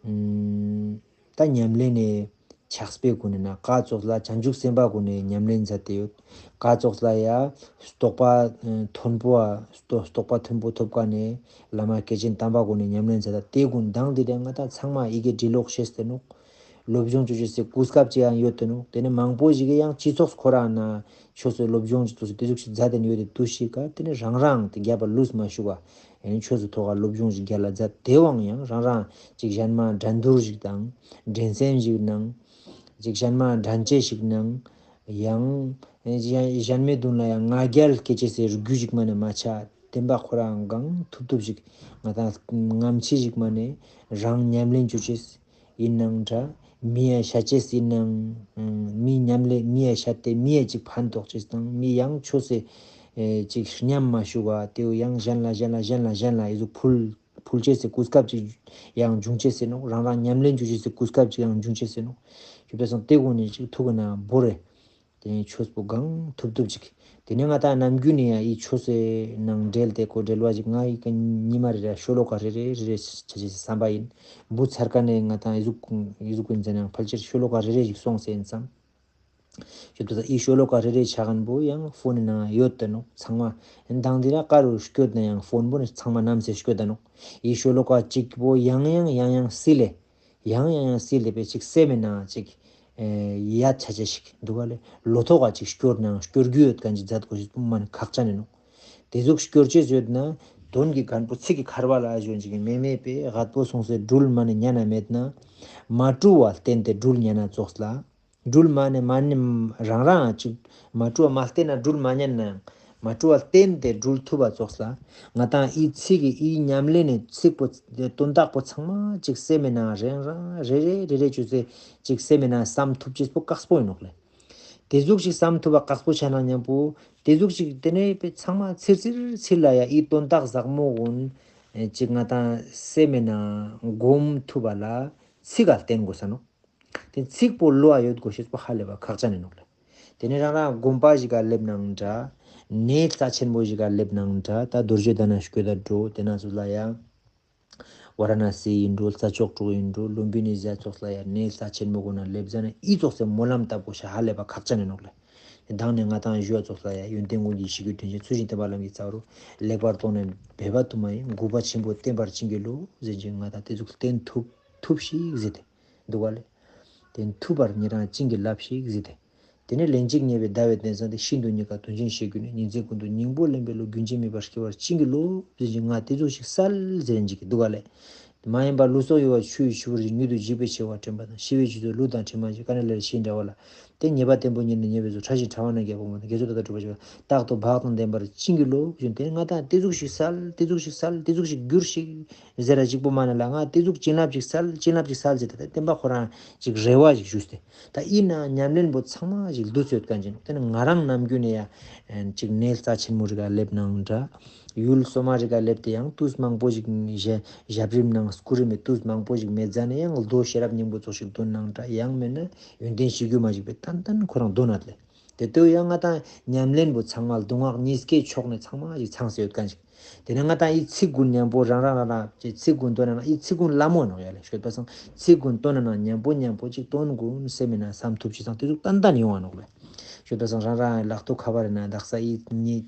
ཨུམ་ད་ཉམས་ལེན་ནི་ཕྱག་དཔེ་གུན་ནི་ན་ཀ་ཙོགས་ལ་བྱང་ཆུབ་སེམས་དཔའ་གུན་ནི་ཉམས་ལེན་མཛད་དེ་ཡོད། ཀ་ཙོགས་ལ་ཡ་རྟོགས་པ་མཐོན་པོ་ཨ་རྟོགས་པ་མཐོན་པོ་ཐོབ་ཁན་ནི་བླ་མ་སྐྱེས་ཆེན་དམ་པ་གུན་ནི་ཉམས་ལེན་མཛད་ད་ཏེ་གུན་དང་ཏེ་ཏེ་ང་ཏང་ཚང་མ་ཡི་གེ་འབྲི་ཀློག་ཤེས་ཏེ་ནོག་སློབ་སྦྱོང་ཅོ་ཅེས་སི་གོ་སྐབས་ཅིག་ཡང་ཡོད་དེ་ནོག་ཏེ་ནེ་མང་པོ་ཞིག་གི་ཡང་སྤྱི་ཚོགས་ཁོ་རང་ན་ཆོས་སི་སློབ་སྦྱོང་ཅིག་ཏུ་སི་ཏེ་ཟུག་ཅིག་མཛད་དེ་ཡོད་དེ་དུས་ཤིག་ག་ཏེ་ནེ་རང་རང་ཏེ་རྒྱབ་པ་ལུས་མ་ཞུགས་པ་ཡང་ཆོས་སི་ཐོག་ག་སློབ་སྦྱོང་ཅིག་རྒྱལ་ལ་མཛད་དེ་བའང་ཡང་རང་རང་ཅིག་གཞན་མ་འགྲན་བསྡུར་ཞིག་དང་འགྲན་སེམས་ཞིག་ནང་ཅིག་གཞན་མ་འགྲན་ཅེས་ཞིག་ནང་ཡང་གཞན་མའི་མདུན་ལ་ཡང་ང་རྒྱལ་སྐྱེ་ཅེས་སི་རྒྱུ་ཞིག་མ་ནེ་མ་ཆ་བདེན་པ་ཁོ་རང་གང་ཐུབ་ཐུབ་ཞིག་ང་ཏང་ངམ་ཆེ་ཞིག་མ་ནེ་རང་ཉམས་ལེན་ཅོ་ཅེས། ཨིན་ནའང་འདྲ། མི་ཡ་ཤ་ཅེས་ཨིན་ནའང་། མི་ཉམས་ལེན་མི་ཡ་ཤ་སྟེ་མི་ཡ་ཅིག་ཕན་ཐོགས་ཅེས་དང་མི་ཡང་ཆོས་སི་ཨེ་ཅིག་ཉམས་མ་ཞུགས་པ་ཏེའུ་ཡང་གཞན་ལ་གཞན་ལ་གཞན་ལ་གཞན་ལ་ཨི་ཟུག་ཕུལ་ཕུལ་ཅེས་སི་གོ་སྐབས་ཅིག་ཡང་འབྱུང་ཅེས་ཨིན་ནོག་རང་རང་ཉམས་ལེན་ཅོ་ཅེས་སི་གོ་སྐབས་ཅིག་ཡང་འབྱུང་ཅེས་ཨིན་ནོག་ཞུ་བས་སང་ཏེ་གུན་ནི་ཅིག་ཐུགས་ན་བོར་རེ། དེ་ནས་ཆོས་པོ་གང་ཐུབ་ཐུབ་ཅིག་དེ་ནས་ང་ཏང་ནམ་རྒྱུན་ནས་ཡང་འི་ཆོས་སི་ནང་འབྲེལ་ཏེ་ཁོ་འབྲེལ་བ་ཅིག་ང་འི་ཀ་ཉི་མ་རེ་རེ་ཤོ་ལོ་ཀ་རེ་རེ་རེ་རེ་ཆ་ཆེ་བསམ་པ་ཡིན། འབུ་ཚར་ཀ་ནས་ང་ཏང་འི་ཟུག་འི་ཟུག་ཀུན་ཟེར་ནའང་ཕལ་ཆེར་ཤོ་ལོ་ཀ་རེ་རེ་ཞིག་སོང་སེ་ཡིན་བསམ། ཞུ་དུ་ད་འི་ཤོ་ལོ་ཀ་རེ་རེ་ཆ་མཁན་པོ་ཡང་ཕོན་ནང་ཡོད་དེ་ནོག་ཚང་མ། མདང་འདི་ར་ཀ་རུ་སྐྱོད་ན་ཡང་ཕོན་པོ་ནི་ཚང་མ་ནམ་སེ་སྐྱོད་ད་ནོག་འི་ཤོ་ལོ་ཀ་གཅིག་པོ་ཡང་ཡང་ཡང་ཡང་སིལ་ལེ། ཡང་ཡང་ཡང་སིལ་ལེ་པེ་ཅིག་སེམས་ནང་ཅིག་ཡ་ཆ་ཆ་ཞིག་འདུག་ག་ལེ། ལོ་ཐོག་ག་ཅིག་སྐྱོར་ནའང་སྐྱོར་རྒྱུ་ཡོད་མཁན་ཅིག་མཛད་དགོས་ཤེས་པོ་མ་ནི་ཁག་ཅན་ནི་ནོག་དེ་ཟུག་སྐྱོར་ཅེས་ཡོད་ན་དོན་གྱི་རྒན་པོ་ཚིག་གི་འཁར་བ་ལ་ཨ་ཞོན་ཅིག་མེ་མེ་པེ་རྒད་པོ་སོང་སེ་སྦྲུལ་མ་ནི་ཉན་ན་མེད་ན། མ་བཀྲུ་བ་བསྟེན་ཏེ་སྦྲུལ་ཉན་ན་ཙོགས་ལ། སྦྲུལ་མ་ནི་མ་ནི་རང་རང་ཅིག་མ་བཀྲུ་བ་མ་བསྟེན་ན་སྦྲུལ་མ་ཉན་ནའང་མ་བཀྲུ་བ་བསྟེན་ཏེ་སྦྲུལ་ཐུབ་པ་ཙོགས་ལ། ང་ཏང་འི་ཚིག་གི་འི་ཉམས་ལེན་ནི་ཚིག་པོ་དོན་དག་པོ་ཚང་མ་ཅིག་སེམས་ནང་རང་རང་རེ་རེ་རེ་རེ་ཅུ་སེ་ཅིག་སེམས་ནང་བསམ་ཐུབ་ཅེས་པོ་དཀགས་པོ་ཡིན་ནོག་ལེ། དེ་ཟུག་ཅིག་བསམ་ཐུབ་པ་དཀགས་པོ་ཆ་ན་མཉམ་པོ་དེ་ཟུག་ཅིག་དེ་ནས་པེ་ཚང་མ་ཚིར་ཚིར་ཚིར་ལ་ཡ་འི་དོན་དག་ཟབ་མོ་གུན་ཅིག་ང་ཏང་སེམས་ནང་སྒོམ་ཐུབ་པ་ལ་ཚིག་ག་བསྟེན་དགོས་ས་ནོག་དེ་ཚིག་པོ་བློ་ཡ་ཡོད་དགོས་ཤེས་པོ་ཧ་ལས་པ་ཁག་ཅན་ཡིན་ནོག་ལེ། དེ་ནས་རང་རང་དགོན་པ་ཞིག་ག་སླེབས་ནའང་འདྲ། གནས་རྩ་ཆེན་པོ་ཞིག་ག་སླེབས་ནའང་འདྲ། ད་རྡོ་རྗེ་གདན་ན་སྐྱོད་ད་འགྲོ། དེ་ན་ཚོ་ལ་ཡ་ཝ་ར་ཎ་སི་ཡིན་འགྲོ། རྩྭ་མཆོག་གྲོང་ཡིན་འགྲོ། ལུམ་བི་ནི་ཟེར་ཙོགས་ལ་ཡ་གནས་རྩ་ཆེན་པོ་གུན་ན་སླེབས་ཟ་ན་འི་ཙོགས་སེ་སྨོན་ལམ་བཏབ་དགོས་ཤེས་ཧ་ལས་པ་ཁག་ཅན་ཡིན་ནོག་ལེ། དེ་དང་ནས་ང་ཏང་ཞུ་བ་ཙོགས་ལ་ཡ་ཡོན་ཏན་ཀུན་གྱི་གཞི་རྒྱུ་དྲིན་ཅན་ཚུལ་བཞིན་བསྟེན་པ་ལམ་གྱི་རྩ་བ་རུ། ལེགས་པར་རྟོགས་ནས་འབད་པ་དུ་མ་ཡིས། གུས་པ་ཆེན་པོས་བསྟེན་པར་བྱིན་གྱིས་རློབས་ཟེར་ཅིག་ང་ཏང་དེ་ཟུག་བསྟེན་ཐུབ་ཐུབ་ཤིག་ཟེར་ཏེ་འདུག་ག་ལེ། བསྟེན་ཐུབ་པར་ཉེ་རང་བྱིན་གྱིས་བརླབས་ཤིག་ཟེར་ཏེ། དེ་ནས་ལན་གཅིག་ཉེ་བའི་ཟླ་བའི་གདན་ས་འདི། ཤིན་ཏུ་ཉེ་དགའ་དོན་ཆེན་བཞེས་གྱུར་ནས། ཉིན་མཚན་ཀུན་ཏུ་སྙིང་པོ་ལེན་པའི་བློ། རྒྱུན་ཆད་མེད་པར་སྐྱེ་བར་བྱིན་གྱིས་རློབས་ཟེར་ཅིག་ང་ཏེ་ཙོགས་ཤིག་སལ་ཟེར་ཅིག་འདུག་ག་ལེ། མ་ཡིན་པ་ལུས་སྲོག་གཡོ་བ་ཆུ་ཡི་ཆུ་བུར་བཞིན། མྱུར་དུ་འཇིག་པའི་འཆི་བ་དྲན་པ་དང་། ཤི་བའི་རྗེས་སུ་ཀླུ་དང་གྲིབ་མ་བཞིན། ཀ་ནེ་ལེར་ཤི་འདྲ་བ་ལ། དེ་ཉེས་པ་བརྟན་པོ་ཉིད་ནི་ཉེ་བའི་གཟུགས། ཕྲ་ཞིང་ཕྲ་བ་རྣམས་རྒྱལ་པོ་མ་དང་། དགེ་ཚུལ་མཐའ་དག་སྒྲུབ་པར་བྱེད་པ། རྟག་ཏུ་བག་དང་ལྡན་པར་བྱིན་གྱིས་རློབས་ཟེར་ཏེ་ང་ཏང་ཏེ་ཟུག་ཤིག་སལ་ཏེ་ཟུག་ཤིག་སལ་ཏེ་ཟུག་ཤིག་གྱུར་ཤིག་ཟེར་ར་ཅིག་པོ་མ་ན་ལ་ང་ཏེ་ཟུག་བྱིན་རླབས་ཤིག་སལ་བྱིན་རླབས་ཤིག་སལ་ཟེར་ཏེ་ད་བསྟན་པ་ཁོ་རང་ཅིག་རེ་བ་ཞིག་ཞུས་ཏེ། ད་ཡིན་ན་ཉམས་ལེན་པོ་ཚང་མ་ཞིག་ལུས་ཡོད་མཁན་ཅིག་ནོག། དེ་ནི་ང་རང་ནམ་རྒྱུན་ནས་ཡ་ཅིག་གནས་རྩ་ཆེན་མོ་རིག་ག་སླེབས་ནའང་འདྲ། ཡུལ་སོ་མ་རིག་ག་སླེབས་ཏེ་ཡང་དུས་མང་པོ་ཞིག་ཞབས་རིམ་ནང་སྐུ་རིམ་མི་དུས་མང་པོ་ཞིག་མེད་ཟ་ནས་ཡང་མདོ་ཤེས་རབ་སྙིང་པོ་ཙོགས་ཤིག་འདོན་ནའང་འདྲ། ཡང་མེད་ན་ཡོན་ཏན་གཞི་རྒྱུ་མ་ཞིག་པའི་ཏན་ཏན་ཁོ་རང་འདོན་ན་ལེ། དེ་ལྟོས་ཡང་ང་ཏང་ཉམས་ལེན་པོ་ཚང་མ་ལ་མདོ་སྔགས་གཉིས་ཀའི་ཕྱོགས་ནས་ཚང་མ་ཞིག་ཚང་སེ་ཡོད་མཁན་ཞིག། དེ་ནས་ང་ཏང་འི་ཚིག་གུན་མཉམ་པོ་རང་རང་རང་རང་ཅིག་ཚིག་གུན་འདོན་ན་འི་ཚིག་གུན་ལ་མོ་ནོག་ཡ་ལེ་ཤོད་པ་སང་ཚིག་གུན་འདོན་ན་མཉམ་པོ་མཉམ་པོ་ཅིག་དོན་གུན་སེམས་ནང་བསམ་ཐུབ་ཅིག་སང་ཏེ་ཟུག་ཏན་ཏན་ཡོང་བ་ནོག་ལེ། ཤོད་པ་སང་རང་རང་ལག་ཐོག་ཁ་བ་རེ་ན་དག་ས་འི་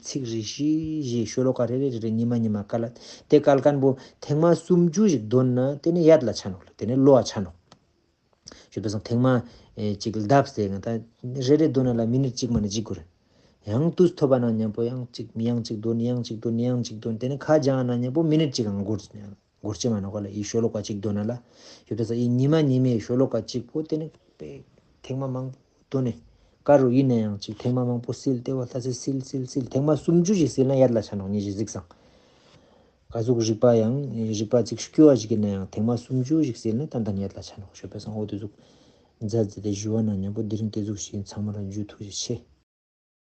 ཚིག་རེ་ཞིག་ཞིག་ཤོ་ལོ་ཀ་རེ་རེ་རེ་རེ་ཉི་མ་ཉི་མ་བཀལ་ལ་དེ་བཀལ་མཁན་པོ་ཐེངས་མ་སུམ་ཅུ་ཞིག་འདོན་ན་དེ་ནི་ཡད་ལ་ཆ་ནོག་ལེ། དེ་ནི་བློ་ལ་ཆ་ནོག། ཞུ་བ་སང་ཐེངས་མ་ཨེ་ཅིག་ལྡབ་སྟེ་ང་ཏང་རེ་རེ་འདོན་ན་ལ་མི་ནིཊ་གཅིག་མ་ནེ་གཅིག་འགོར། ཡང་དུས་ཐོབ་པ་ན་མཉམ་པོ་ཡང་གཅིག་ཡང་གཅིག་འདོན་ཡང་གཅིག་འདོན་ཡང་གཅིག་འདོན་དེ་ནི་ཁ་བྱང་ན་མཉམ་པོ་མི་ནིཊ་གཅིག་ཡང་འགོར་འགོར་ཅེས་མ་ནོག་ག་ལེ། འི་ཤོ་ལོ་ཀ་གཅིག་འདོན་ན་ལ་ཞུ་བ་སང་འི་ཉི་མ་ཉི་མའི་ཤོ་ལོ་ཀ་གཅིག་པོ་དེ་ནི་ཐེངས་མ་མང་པོ་འདོན་ནས་ཀ་རུ་ཡིན་ན་ཡང་གཅིག་ཐེངས་མ་མང་པོ་སིལ་ཏེ་བ་ལྷ་སེ་སིལ་སིལ་སིལ་ཐེངས་མ་སུམ་ཅུ་ཞིག་སིལ་ན་ཡད་ལ་ཆ་ནོག་ཉེ་ཞིག་གཟིགས་སང་། ག་ཟུག་རིག་པ་ཡང་རིག་པ་ཅིག་སྐྱོ་བ་ཞིག་ཡིན་ན་ཡང་ཐེངས་མ་སུམ་ཅུ་ཞིག་སིལ་ན་ཏན་ཏན་ཡད་ལ་ཆ་ནོག། ཞུ་བ་སང་འོ་ཏེ་ཟུག་མཛད་མཛད་དེ་ཞུ་བ་ན་མཉམ་པོ་དེ་རིང་ཏེ་ཟུག་ཞིག་ཚང་མ་ལ་འཇུ་ཐུགས་རྗེ་ཆེ།